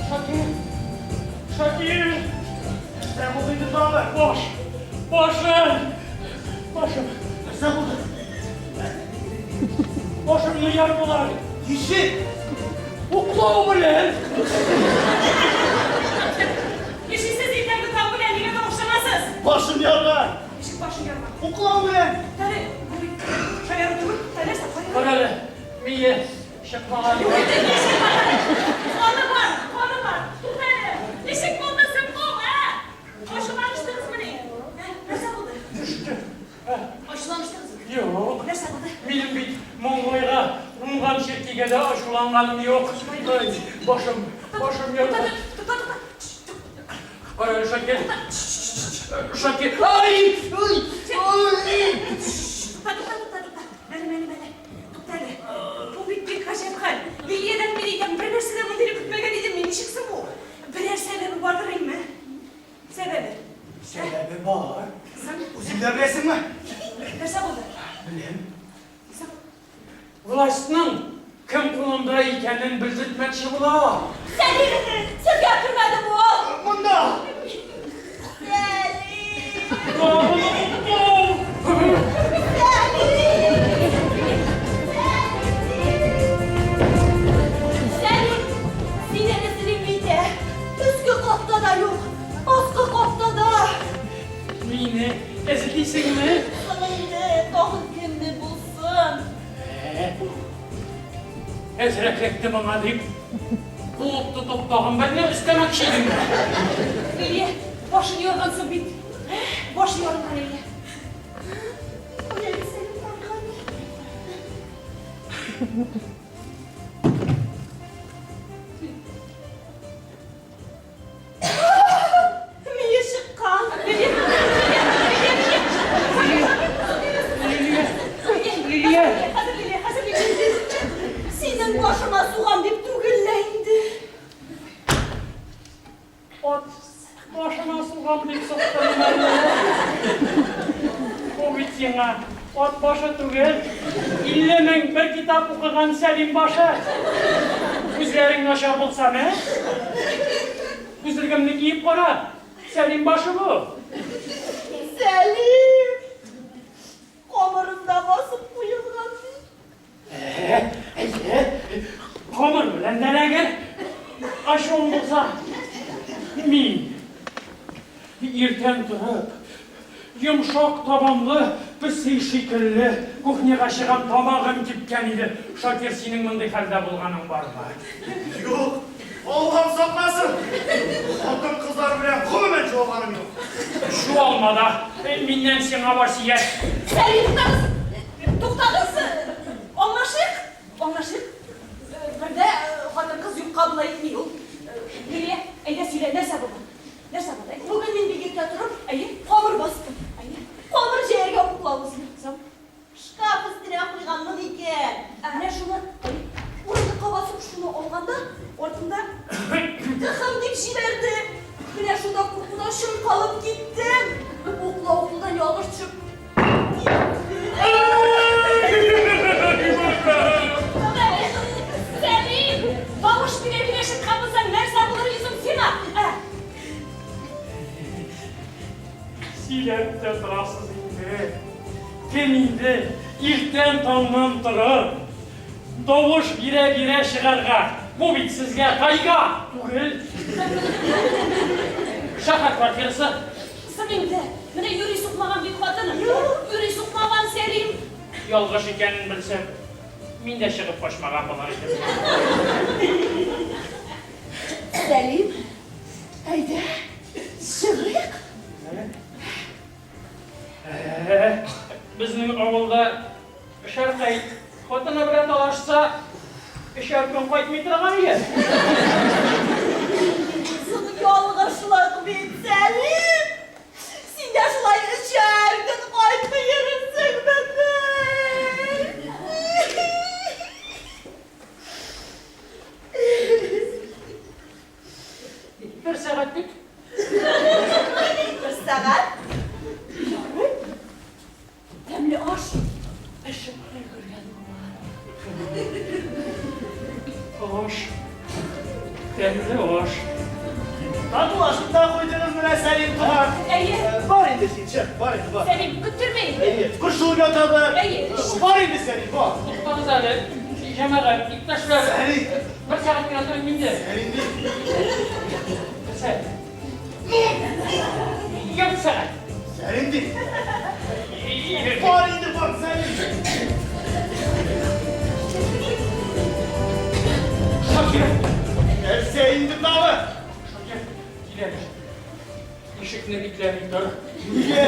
Шакир! Шакир! Нәрсә булды инде тагы? Баш! Башым! Башым! Нәрсә булды? Башымны ярдылар! Ничек? Уклау белән! Нишлисез иртәнге таң белән, нигә тавышланасыз? Башым ярган. Ничек башың ярган? Уклау белән. Тәре, бу бит шаяру түгел, тә нәрсә, кая? Кара әле, мие чыкмаган. Юк инде, мие чыкмаган. Каны бар, каны бар. Тукта әле. Ничек булды соң бу, ә? Ачуланыштыгызмыни? Ә, нәрсә булды? Төште. Ачуланыштыгызмы? Юк. Нәрсә булды? Минем бит маңгайга кунган черкигә дә ачуланганым юк. Ай, башым, башым ярган. Тукта, тукта, тукта. Кара әле, Шакир. Шакир. Ай! Ай! Ай! Тукта, тукта, тукта, тукта. Бәле, бәле, бәле. Тукта әле. Бу бит бик гаҗәп хәл. Лилиядән мин әйтәм, бер нәрсә дә мондыйны көтмәгән идем мин. Ничек соң бу? Берәр сәбәбе бардыр инде. Сәбәбе. Сәбәбе бар. Соң, Үзең дә беләсеңме? нәрсә булды? Беләм. Соң, Властьның кем кулында икәнен белдертмәкче була. Сәлим, сезгә кермәде бу. Монда. Сәлим! Уклау! Сәлим! Сәлим! Сине эзлим бит. Өске катта да юк, аскы катта да. Мине эзлисеңме? Соң инде, тагын кемне булсын? Әзрәк эләкте моңа дип, куып тотып тагын берне өстәмәкче идем. Лилия, башын яргансың бит. Башын ярган, Лилия. Куй әле, Сәлим, карга. Мие чыккан. Лилия, Лилия, Лилия, Лилия. Лилия! Хәзер, Лилия, хәзер, Лилия. Синең башыңа сугам дип түгел лә инде. Ат башына сугам дип суктым әле. Бу бит сиңа ат башы түгел, 50 001 китап укыган Сәлим башы. Күзләрең начар булса, мә? Күзлегемне киеп кара. Сәлим башы бу. Сәлим! Камырында басып куелган бит. Әйе, камыр белән дә эләгер. Ачуым булса, мин иртән торып, йомшак табанлы песи шикелле кухняга чыгам, тамагым кипкән иде. Шакир, синең мондый хәлдә булганың бармы? Юк. Аллам сакласын. Хатын-кызлар белән гомумән чуалганым юк. Чуалма да, миннән сиңа васыять. Сәлим, туктагыз! Туктагыз! Аңлашыйк! Аңлашыйк. Бердә хатын-кыз юкка болай итми ул. Лилия, әйдә сөйлә, нәрсә булды? Нәрсә булды? Бүген мин бик иртә торып, Әйе, камыр бастым. әйе. Камыр җәяргә уклау үзен. Соң, Шкаф өстенә куйганмын икән. Менә шуны урындыкка басып шуны алганда, артымда тыхым дип җибәрде. Менә шунда куркудан чайкалып киттем. Уклау кулдан ялгыш төшеп китте. Сәлим! Тавыш бирә-бирә чыккан булсаң, нәрсә булыр йөзең сиңа? Ә? Сөйләп тә торасыз инде. Кем инде иртән таңнан торып, тавыш бирә-бирә чыгарга? Бу бит сезгә тайга түгел. Шәһәр квартирасы. Соң инде, менә юри сукмаган бит хатын. Юк, юри сукмаган Сәлим. Ялгыш икәнен белсәм, мин дә чыгып качмаган булыр идем. Сәлим, әйдә, чыгыйк. Безнең авылда Шәркәй хатыны белән талашса, өчәр көн кайтмый торган иде. Соң ялгышлык бит, Сәлим! Син дә шулай өчәр көн кайтмый йөрерсеңмени? Бер сәгать бит. Бер сәгать? Ярый. Тәмле аш пешеп өлгергән була. Аш. Тәмле аш. Татулашып та куйдыгыз менә, Сәлим туган. Әйе. Бар инде син, чык, бар инде, бар. Сәлим, көттермә инде. Әйе, кушылып ятабыз. Әйе. Бар инде, Сәлим, бар. Туктагыз әле, җәмәгать, иптәшләр. Сәлим. Бер сәгать кенә торыйм инде. Сәлим ди. Бер сәгать. Ярты сәгать. Сәлим ди. Бар инде, бар, Сәлим. Шакир. Нәрсә инде тагы? Шакир, кил әле. Ишекне бикләми тор. Нигә?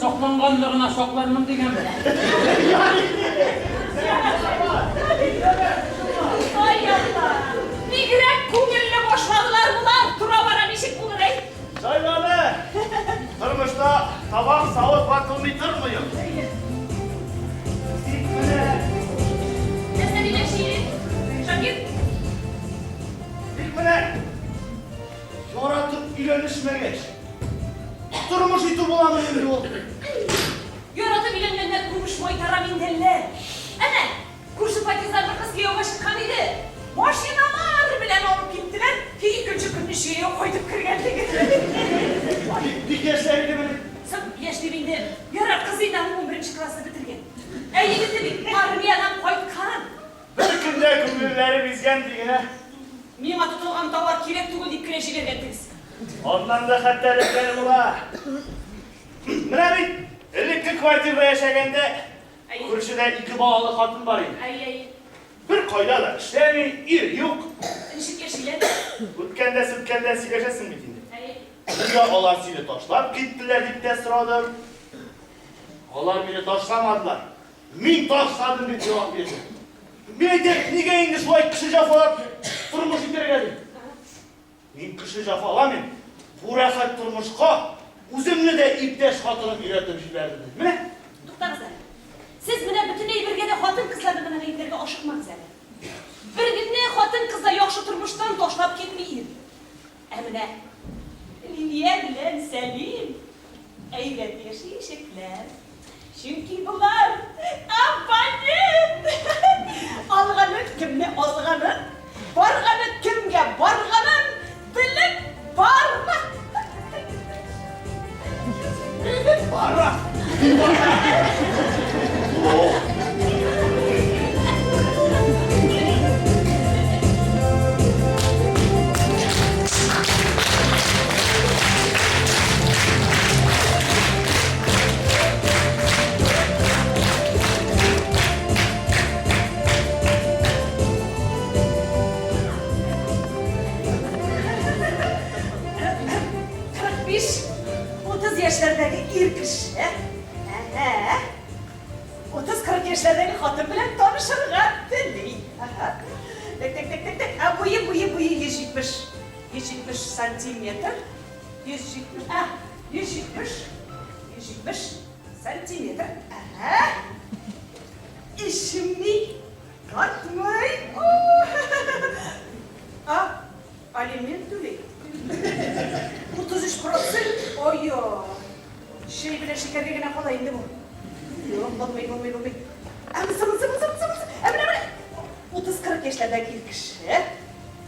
Сакланганлыгына саклармын дигәнме? Ай, Алла! Бигрәк күңелле башладылар болар. Тора-бара ничек булыр, әй? Җайланы. Тормышта табак савыт ватылмый тормый ул. Тик менә, Нәрсә димәкче идең, Шакир? тик менә яратып өйләнешмәгәч, тормыш итү буламы инде ул? Яратып өйләнгәннәр күмеш майтара миндәлләр. Әнә, күрше подъезддан бер кыз кияүгә чыккан иде. Машиналар белән алып киттеләр, икенче көнне җәяү кайтып кергәнлеге. Бик, бик яшьләр идемени? Соң, яшь дип инде, ярар, кыз инде аның унберенче классны бетергән. Ә егете бит армиядән кайткан. Бер көндә күңелләре бизгән дигенә. Миңа тотылган товар кирәк түгел дип кенә җибәргән тегесе. Аннан да хәтәрлекләре була. Менә бит элекке квартирда яшәгәндә күршедә ике балалы хатын бар иде. Әй, әй. Бер кайда да эшләми, ир юк. Ничек яшиләр? Үткәндә-сүткәндә сөйләшәсең бит инде. Әй. Нигә алар сине ташлап киттеләр дип тә сорадым. Алар мине ташламадылар. Мин ташладым дип җавап бирде. Мин әйтәм, нигә инде шулай кеше җәфалап тормыш итәргә дим. Мин кеше җәфаламыйм. Бу рәхәт тормышка үземне дә иптәш хатыным өйрәтеп җибәрде. ди. Менә. Туктагыз әле. Сез менә бөтен әйбергә дә хатын-кызларны гына гаепләргә ашыкмагыз әле. Бер генә хатын-кыз да яхшы тормыштан ташлап китми ир. Ә менә Лилия белән Сәлим әйбәт яши ишекләр. Чөнки болар оппонент. Алганы кемне алганын, барганы кемгә барганын белеп барма. Белеп бара. 45, 30 яшьләрдәге ир кеше. Әһә. 30-40 яшьләрдәге хатын белән танышырга тели. Ага. Так, так, так, так, так. А буе, буе, буе 170. 170 сантиметр. 170, а, 170, 170 сантиметр. Ага. Эчми, тартмый. А, алимент түли. 33%. Ой-ой. Чәй белән шикәргә генә кала инде бу. Юк, булмый, булмый, булмый. Ә монысы, монысы, монысы, монысы, монысы. Ә менә, менә. 30-40 яшьләрдәге ир кеше.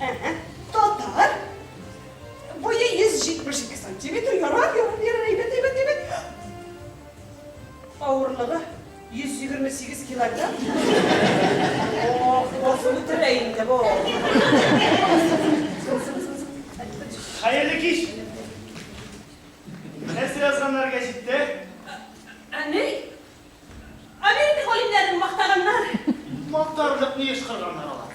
Әһә. Татар. Буе 172 сантиметр. Ярар, ярар, ярар, әйбәт, әйбәт, әйбәт. Хәерле кич! Нәрсә язганнар гәҗиттә? Әни, Америка галимнәрен мактаганнар. Мактарлык ни эш кылганнар алар?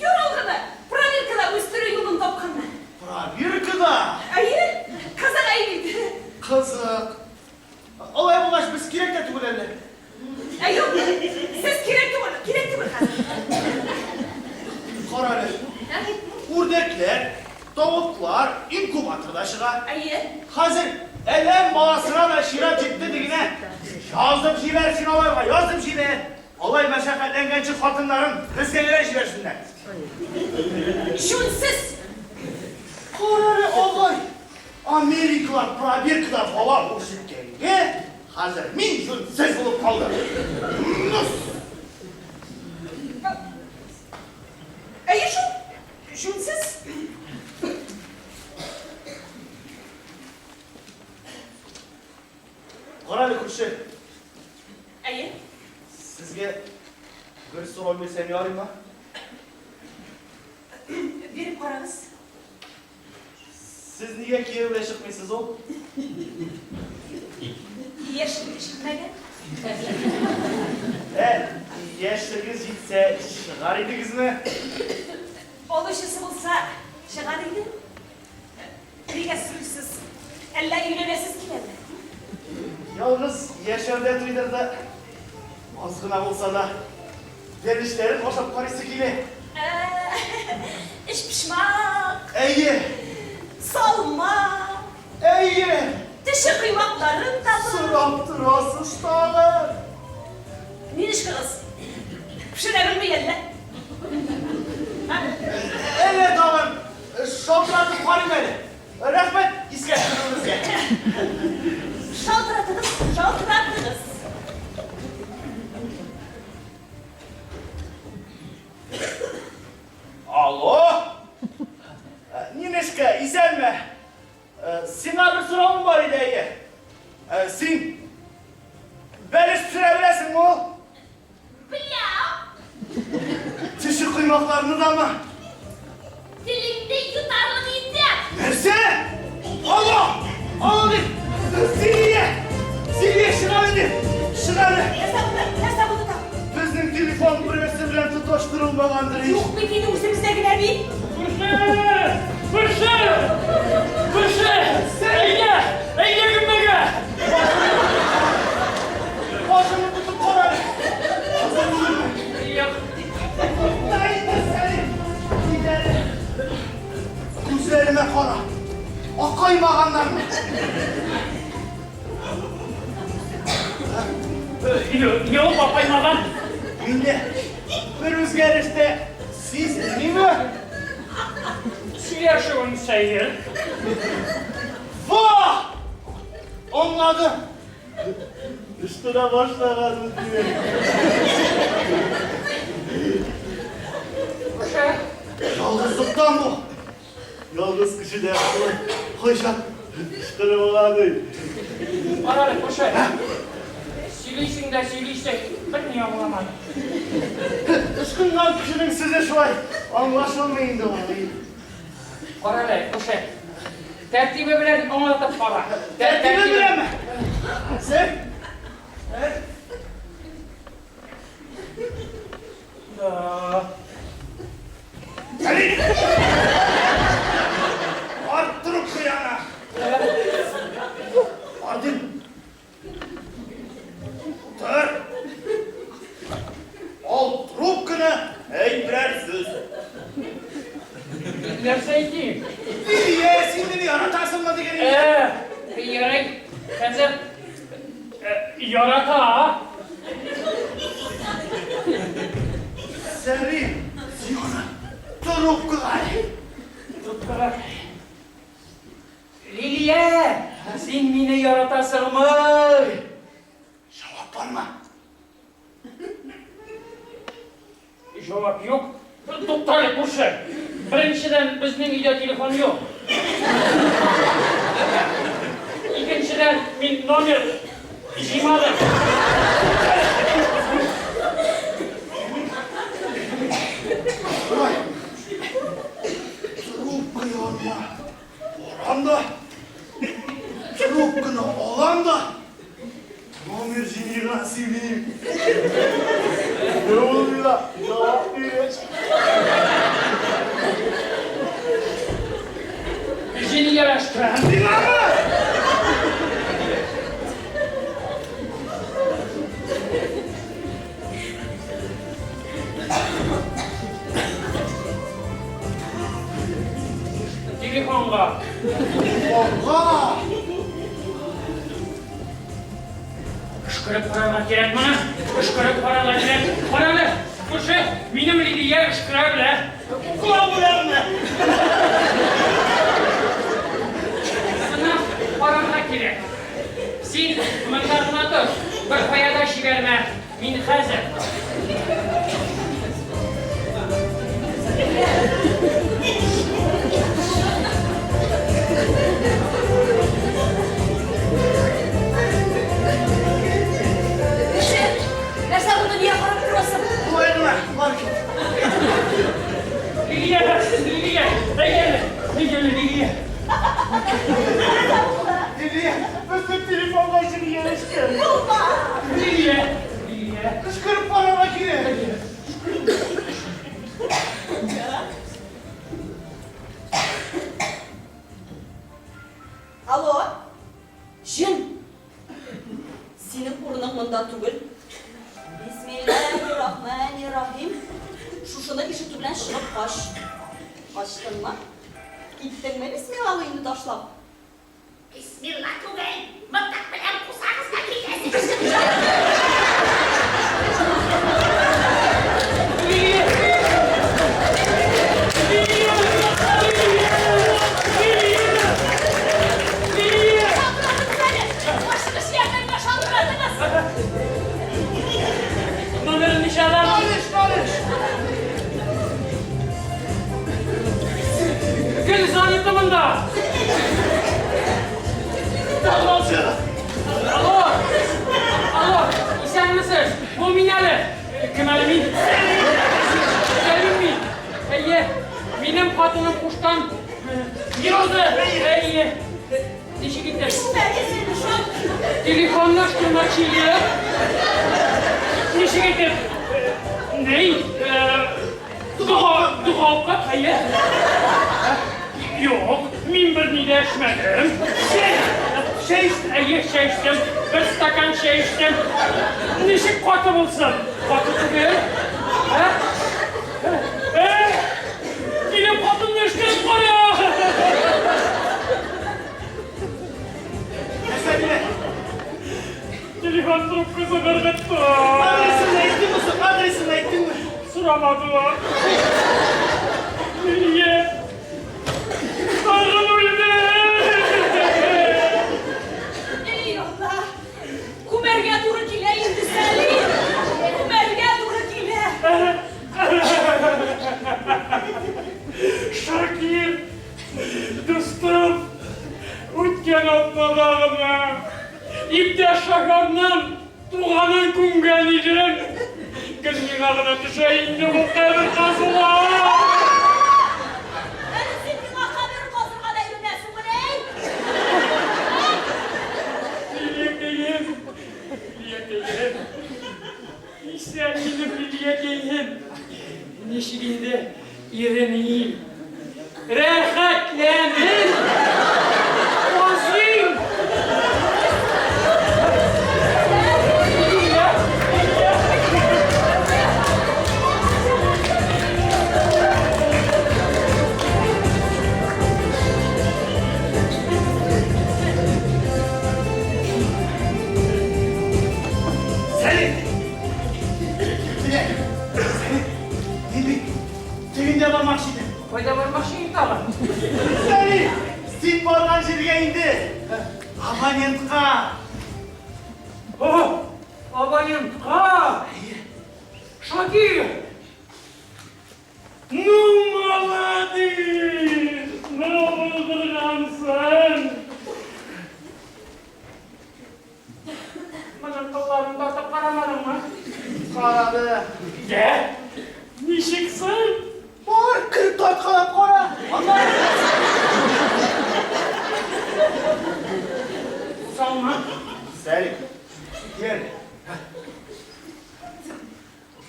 Яралгыны проверкада үстерү юлын тапканнар. Проверкада? Әйе, кызык әй бит. Кызык. Алай булгач, без кирәк тә түгел әле. Ә юк, сез кирәк түгел, кирәк түгел хәзер. Кара әле. Үрдәкләр, тавыклар инкубаторда чыга. Әйе. Хәзер адәм баласына да чират җитте дигенә. Язып җибәр син аларга, язып җибәр. Алай мәшәкатьләнгәнче хатыннарын безгә генә җибәрсеннәр. Җүнсез. Кара әле, агай. Америкалар пробиркада бала үрчеткәнгә, хәзер мин җүнсез булып калдым. Нус! Әйе шул, җүнсез. Кара әле, күрше. Әйе. Сезгә бер сорау бирсәм ярыймы? Биреп карагыз. Сез нигә кияүгә чыкмыйсыз ул? Яшьлеге җитмәгән. Ә, яшьлегез җитсә, чыгар идегезме? Алучысы булса, чыгар идем. Нигә сорыйсыз? Әллә өйләнәсез киләме? Ялгыз яшәү дә туйдырды. Аз гына булса да, бәлешләрен ашап карыйсы килә. Өчпочмак. Әйе. Салма. Әйе. Төче коймакларын табып. Сорап торасыз тагын. Нинешкагыз пешерә белми әллә? Әллә тагын шалтыратып карыйм әле. Рәхмәт искә төшерүегезгә. Шалтыратыгыз, шалтыратыгыз. Алло! Нинешка, исәнме? Сиңа бер соравым бар иде, әйе. Син бәлеш пешерә беләсеңме ул? Беләм. Төче коймакларны дамы? Телеңне йотарлык итеп. Нәрсә? Алло! Алло дип! Сирия! Сирия чыгар инде! Чыгар! Нәрсә булды? Нәрсә булды тагын? Безнең телефон берәрсе белән тоташтырылмагандыр ич. Юк бит инде үзебездә генә бит. Күрше! Күрше! Күрше! Әйдә! Әйдә гөмбәгә! Башыңны тотып кара әле. Кызыл түгелме? Юк. Тукта инде, Сәлим. Кит әле. Күзләремә кара. Акаймаганнармы? Юк, акаймаган. Миндә бер үзгәреш тә сизелмиме? Сөйләшүең сәер. Во! Аңладым. Ычкына башлаганмын димәк. Күрше. Ялгызлыктан бу. Ялгыз кеше дә шулай кайчан ычкынып ала ди. Кара әле, күрше. Сөйлисең дә сөйлисең, берни аңламадым. Ычкынган кешенең сүзе шулай аңлашылмый инде ул. Кара әле, күрше. Тәртибе белән аңлатып кара. Тәртибе беләнме? Сер. Да. Сәлим! Арттырып куяна. Адил. Тор. Ал трубканы, әйт берәр сүз. Нәрсә әйтим? Лилия, син мине яратасыңмы дигән инде. Ә, ярый. Хәзер ярата. Сәлим, син аны трубкага әйт. Трубкага. Лилия, син мине яратасыңмы? Җавап бармы? Җавап юк. Туктале, күрше. Беренчедән, безнең өйдә телефон юк. Икенчедән, мин номер җыймадым. да җавап бирә. Җен ияләшкән. Миңамы? Телефонга. Телефонга. Өшкереп карарга кирәк моны. Өшкереп карарга кирәк. Кара әле, күрше, минем Лилия өшкерә белә. Укыла беләме? Сынап карарга кирәк. Син монда гына тор, бер кая да җибәрмә. Мин хәзер. Кеше, нәрсә булды, нигә карап торасың? Болай гына, бар кит. Лилия, Лилия, әйдә әле, әйдә әле, Лилия. Лилия, безнең телефонга җен ияләшкән. Лилия, Лилия. Кычкырып карарга кирәк. Алло, җен. Синең урының монда түгел. Бисмиллаһир-рахманир-рахим. Шушыны ишетү белән чыгып кач. Качтыңмы? Киттеңме бисмиллалы инде ташлап? Бисмилла түгел, мылтык белән кусагыз да китәсез. Лилия! Шалтыратыгыз әле! Ашыгыч ярдәмгә шалтыратыгыз! Номерын ничә алам? Барыш, барыш. Гел занято монда. Алло. Алло! Алло! Исәнмесез? Бу мин әле. Кем әле мин? Сәлим мин. Әйе, минем хатыным куштан. Роза. Әйе. Ничек итеп? Телефонны штурмачили. Ничек итеп? Ни? Дога, дога укып, әйе. Юк, мин берни дә эчмәдем. Чәй, чәй эчтем. Әйе, чәй эчтем. Бер стакан чәй эчтем. Ничек каты булсын? Каты түгел. Ә? Ә? Килеп хатынны өшкереп кара! Нәрсә диләр? Телефон трубкасын ыргытты. Адресын әйттеңме соң? Адресын әйттеңме? Сорамадылар. Лилия. Тагын үлде. Эй, Алла! Күмәргә туры килә инде, Сәлим! Күмәргә туры килә! Шакир, дустым, үткән атнада гына иптәш Шакарның туганын күмгән идем. Гел миңа гына төшә инде бу кабер казулар. Әле син миңа кабер казырга да өйрәнәсеңмени? Лилиякәем, Лилиякәем, исән минем Лилиякәем. Ничек инде иреним? Рәхәтләнеп, казыйм. Лилия, Лилия. Сәлим! Диләк, Сәлим, мин бит тегендә бармакчы идем. Кайда бармакчы идең тагын? Сәлим, син барган җиргә инде. Абонентка. О, абонентка! Шакир! Ну, молодец! Ну, булдыргансың! Моның кылларын тартып карамадыңмы? Карады. Йә, ничек соң? Бар, кереп тарткалап кара. Аннары Салма. Сәлим, кил.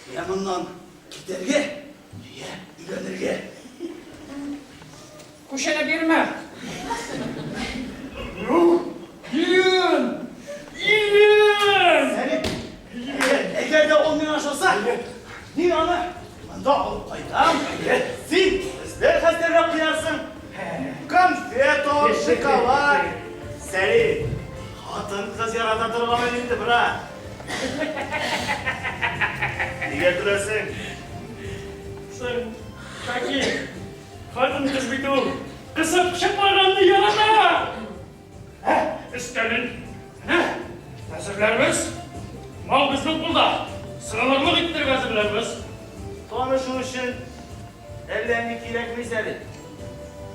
Менә моннан. Китәргә, я өйләнергә. Күчәне бирмә. Юк, өйлән! Өйлән! Сәлим, әгәр дә ул миңа ошаса, мин аны монда алып кайтам. Син өстәл хәстәрләп куярсың. Конфет ал, шоколад. Сәлим, хатын-кыз ярата торган инде, брат. Нигә көләсең? Соң, Шакир, хатын-кыз бит ул кысып чыкмаганны ярата. Ә, өстәлен, менә, әзерләрбез. Мал безнең кулда. Сыгылырлык иттереп әзерләрбез. Танышу өчен әллә ни кирәкми, Сәлим.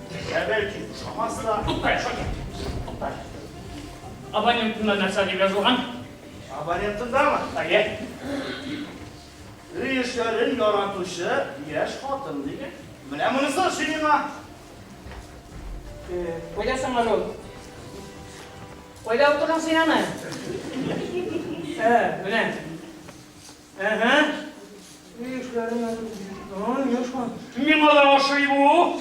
Ә бәлки ошамас та. Тукта, Шакир, тукта. Абонентында нәрсә дип язылган? Абонентындамы? Әйе. Өй эшләрен яратучы яшь хатын дигән. Менә монысы ошый миңа. Кайда соң әле ул? Кайда укыдың син аны? Ә, менә. Әһә. Өй эшләрен яратучы. Яшь хатын. Миңа да ошый бу.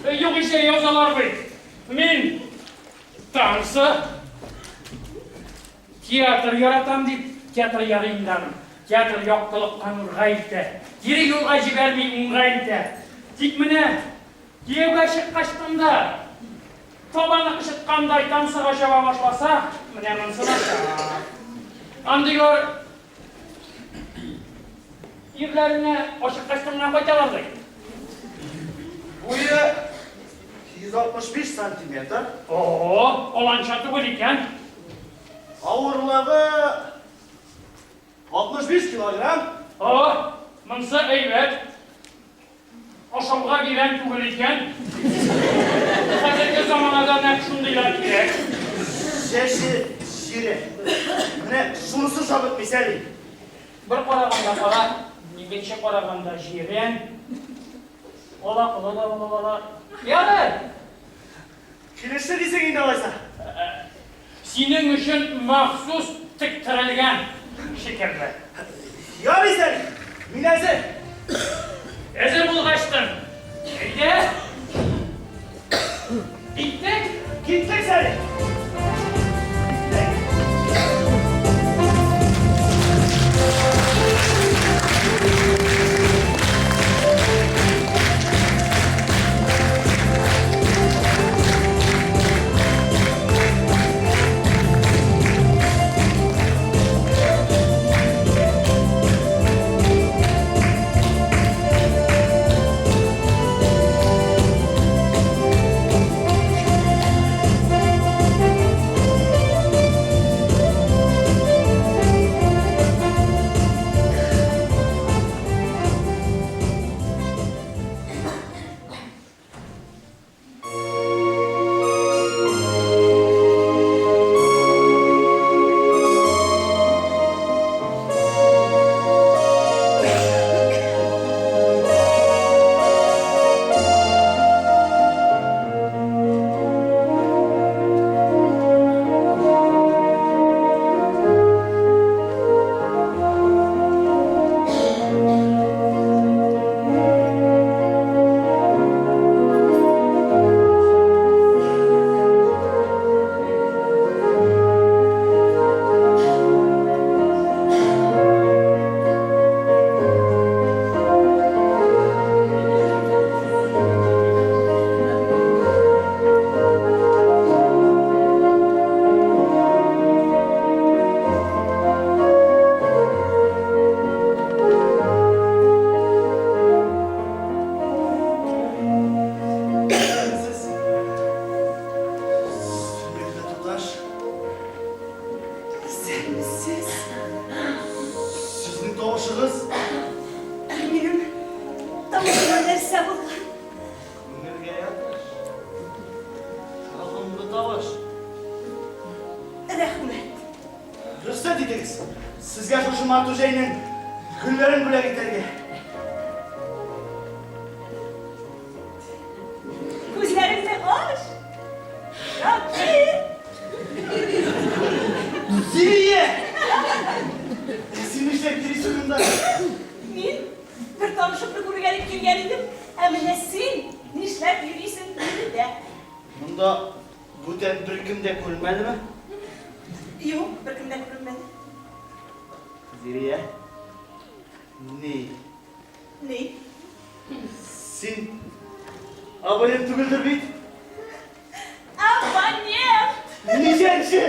Югыйсә язалар бит. Мин танцы Театр яратам дип, театр ярый инде аның. Театр яктылыкка, нурга илтә. Кире юлга җибәрми, уңга илтә. Тик менә кияүгә чыккачтын да, табаны кычыткандай танцыга чаба башласа, менә монысы начар. Андыйлар ирләренә ачыккачтын гына кайталар ди. Буе 165 сантиметр. О, аланча түгел икән. Авырлыгы 65 килограмм. О, монсы әйбәт. Ашауга бирән түгел икән. Хәзерге заманада нәкъ шундыйлар кирәк. Чәче сирәк. Менә шунысы ошап бетми, Сәлим. Бер караганда кара, икенче караганда җирән. Ала кола да булып ала. Ярый! Килеште дисең инде алайса. Синең өчен махсус тектерелгән шикелле. Ярый, Сәлим, мин әзер. Әзер булгачтын, әйдә. Киттек! Киттек, Сәлим! Киттек! Исәнмесез, Сөмбелә туташ. Исәнмесез. Сезнең тавышыгыз. Ә минем тавышыма нәрсә булган? Күңелгә ятыш. Ягымлы тавыш. Рәхмәт. Рөхсәт итегез, сезгә шушы матур җәйнең гөлләрен бүләк итәргә. Күзләреңне ач! Шакир! Зилия! Син нишләп йөрисең монда? дип килгән идем. Ә менә син нишләп йөрисең биредә? Монда бүтән беркем дә күренмәдеме? Юк, беркем дә күренмәде. Зирия. Ни? Ни? Син абонент түгелдер бит? Абонент! Ничәнче?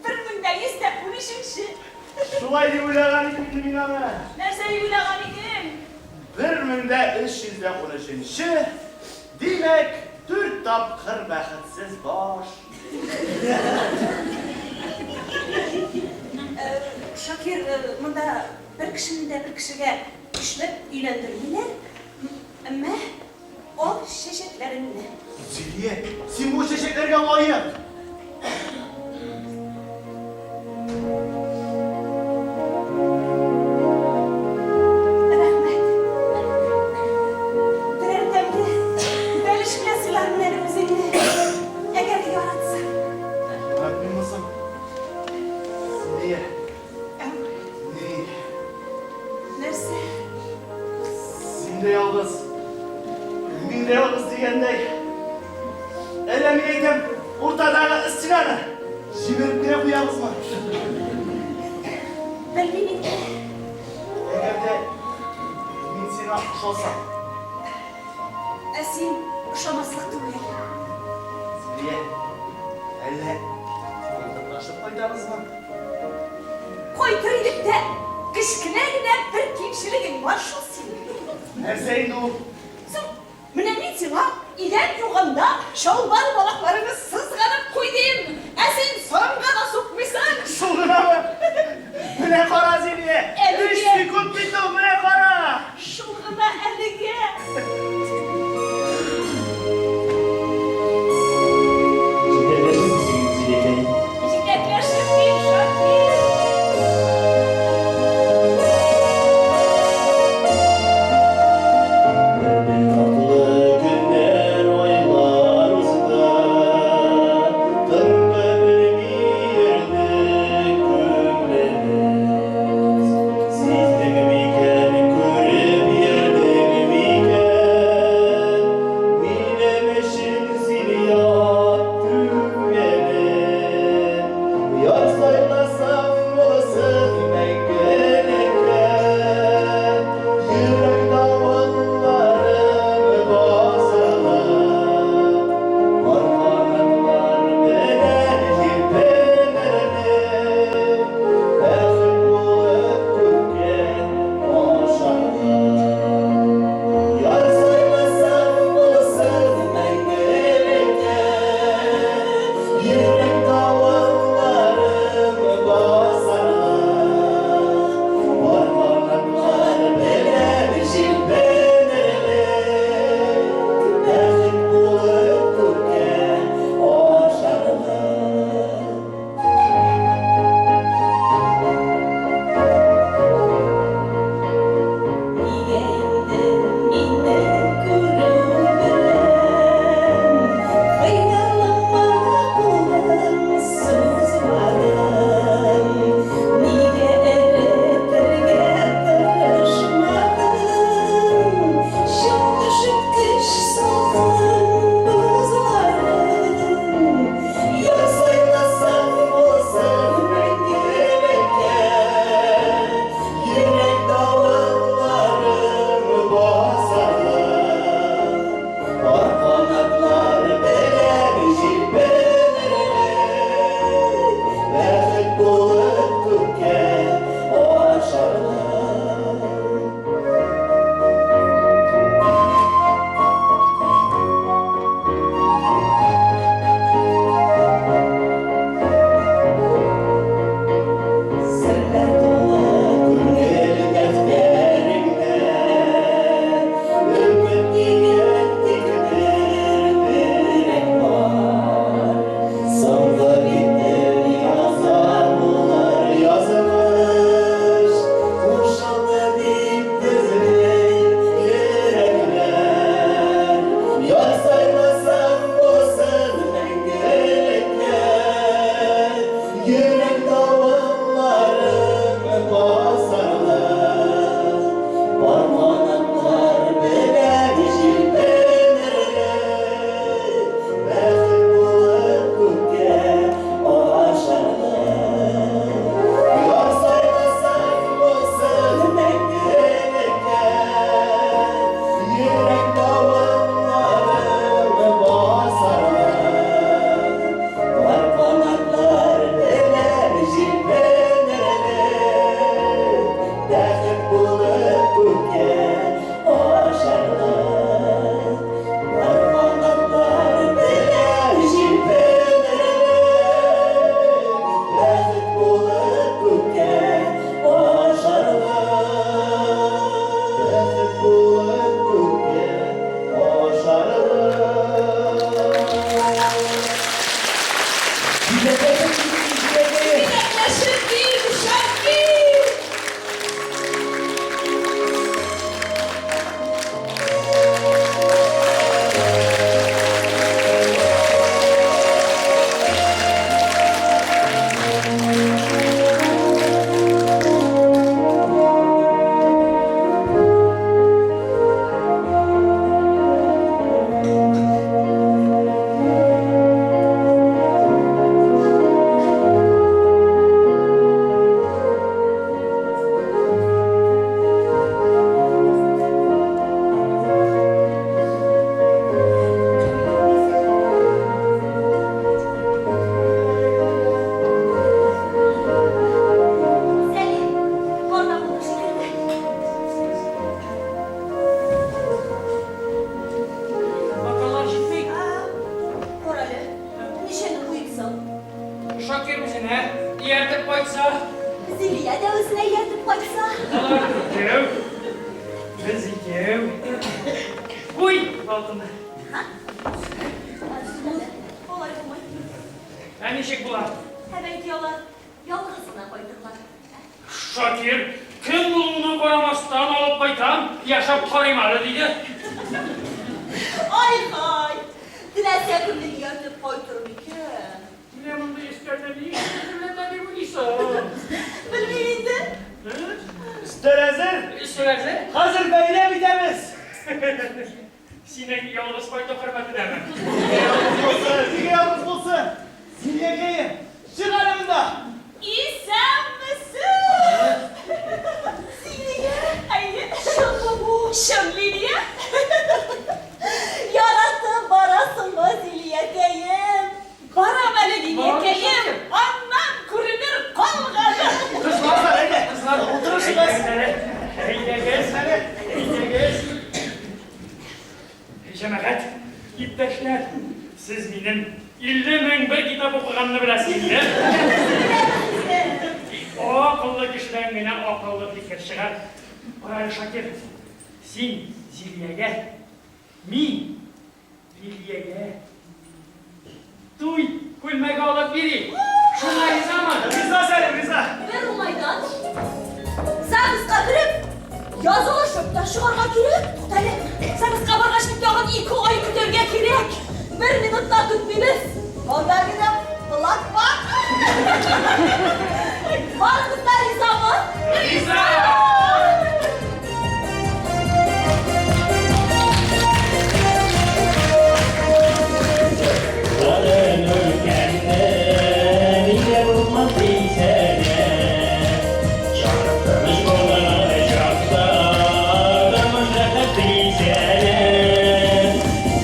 1113-нче. Шулай дип уйлаган идем инде мин аны. Нәрсә дип уйлаган идең? 1313-нче, димәк, дүрт тапкыр бәхетсез баш. Шакир, монда бер кешене дә бер кешегә көчләп өйләндермиләр. Әмма ал чәчәкләреңне. Зилия, син бу чәчәкләргә лаек. Рәхмәт. Берәр тәмле бәлеш белән сыйлармын әле үзеңне. Әгәр яратсаң. Яратмыймы соң? Зилия. Ни? Нәрсә? Син дә ялгыз, мин дә ялгыз дигәндәй. Әллә мин әйтәм, уртадагы стенаны җимереп кенә куябызмы? Белмим инде. Әгәр дә мин сиңа ошасам. Ә син ошамаслык түгел. Зилия, әллә култыклашып кайтабызмы? Кайтыр идек тә, кечкенә генә бер кимчелегең бар шул синең. Нәрсә инде ул? Соң, менә мин сиңа идән юганда чалбар балакларыңны сызганып куй дим, ә син санга да сукмыйсың. Шул гынамы? Менә кара, Зилия! Әлегә. Өч секунд бит ул, менә кара! Шул гына әлегә. Җитәкләшеп син, Зиләкәй. Җитәкләшеп мин, Шакир. Бер татлы көннәр, айлар узды, Тынгы белми йөрде күңелебез. Сиздең. күккә ашарлык. Бар канатлар белән җилпенерлек, Бәхет булып күккә ашарлык. Бәхет булып күккә ашарлык. Җитәкләшеп китик, җитәкләшеп! Җитәкләшеп дим, Шакир! Сәлим, барда булды шикелле. Бакалар җитми. Карале, ничәне куеп сал. Шакир үзенә ияртеп кайтса, Зилия дә үзенә ияртеп кайтса. алар икәү, без икәү. Куй балтыны. Алай булмый. Ә ничек була? Ә бәлки алар ялгыз гына кайтырлар. Шакир, кем булуына карамастан алып кайтам, яшәп карыйм әле, диде. Ай-һай! Теләсә кемне ияртеп кайтыр микән? Менә мондый өстәлдә ни өчен әзерләнә дип уйлыйсың? Белмим инде. Өстәл әзер. Өстәл әзер? Хәзер бәйрәм итәбез. Синең ялгыз кайту хөрмәтенәме? Нигә ялгыз булсын? Нигә ялгыз булсын? Зилиякәем, чык әле монда. Исәнмесез! Зилия! Әйе, Чынмы бу? чын Лилия. Яратып барасыңмы, Зилиякәем? Барам әле, Лилиякәем. Барам. Аннан күренер калганы. Кызлар, әйдә. кызлар, Утырышыгыз. Әйдәгез әле, әйдәгез. Җәмәгать, иптәшләр, сез минем 50 001 китап укыганны беләсез инде. Акыллы кешедән генә акыллы фикер чыгар. Кара әле, Шакир, син Зилиягә, мин Лилиягә туй күлмәге алып бирик. Шуңа ризамы? Риза, Сәлим, риза. Бер уңайдан ЗАГСка кереп, язылышып та чыгарга кирәк. Туктале, ЗАГСка баргач бит тагын ике ай көтәргә кирәк. Бер минут та көтмибез. Анда гына плак бар. Барыгыз да ризамы? Риза! Kalın ülkemde nice bulmaz isene Çarpılmış dolanacakta Dönmüş rahat isene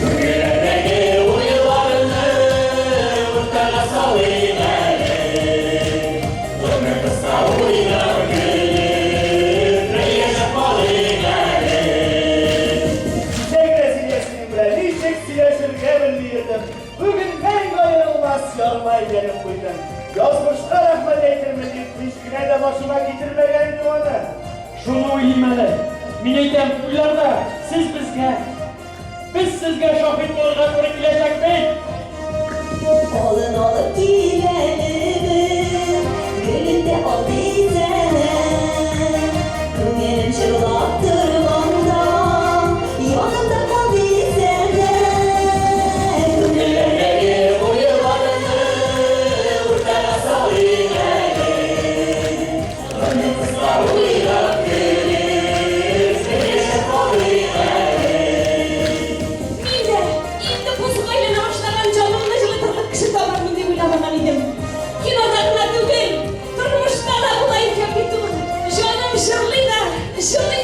Gönüllerdeki uyularını Urtlara salayım hele Ömür kısa uylar gülüp Yaşap alayım hele Ничек Зилиясенең белән ничек сөйләшергә белми йөрдем. Бүген мәңге аерылмас ярыма әйләнеп куйдым. Язмышка рәхмәт әйтермен дип һич кенә дә башыма китермәгән идем аны. Шуны уйлыйм әле. Мин әйтәм, туйларда сез безгә, без сезгә шаһит булырга туры киләчәк бит. Алын алып киләлемен, гөлен дә ал дисәнә. Күңелем җырлап торганда, янымда кал дисәнә. Күңелләрдәге уйларны уртага салыйк әле. Гомер кыска уйлап көлеп, сөйләшеп алыйк әле. Мин дә инде бозга әйләнә башлаган җанымны җылытырлык кеше табармын дип уйламаган идем. Кинода гына түгел, тормышта да була икән бит ул. Җаным җырлый да, җылый.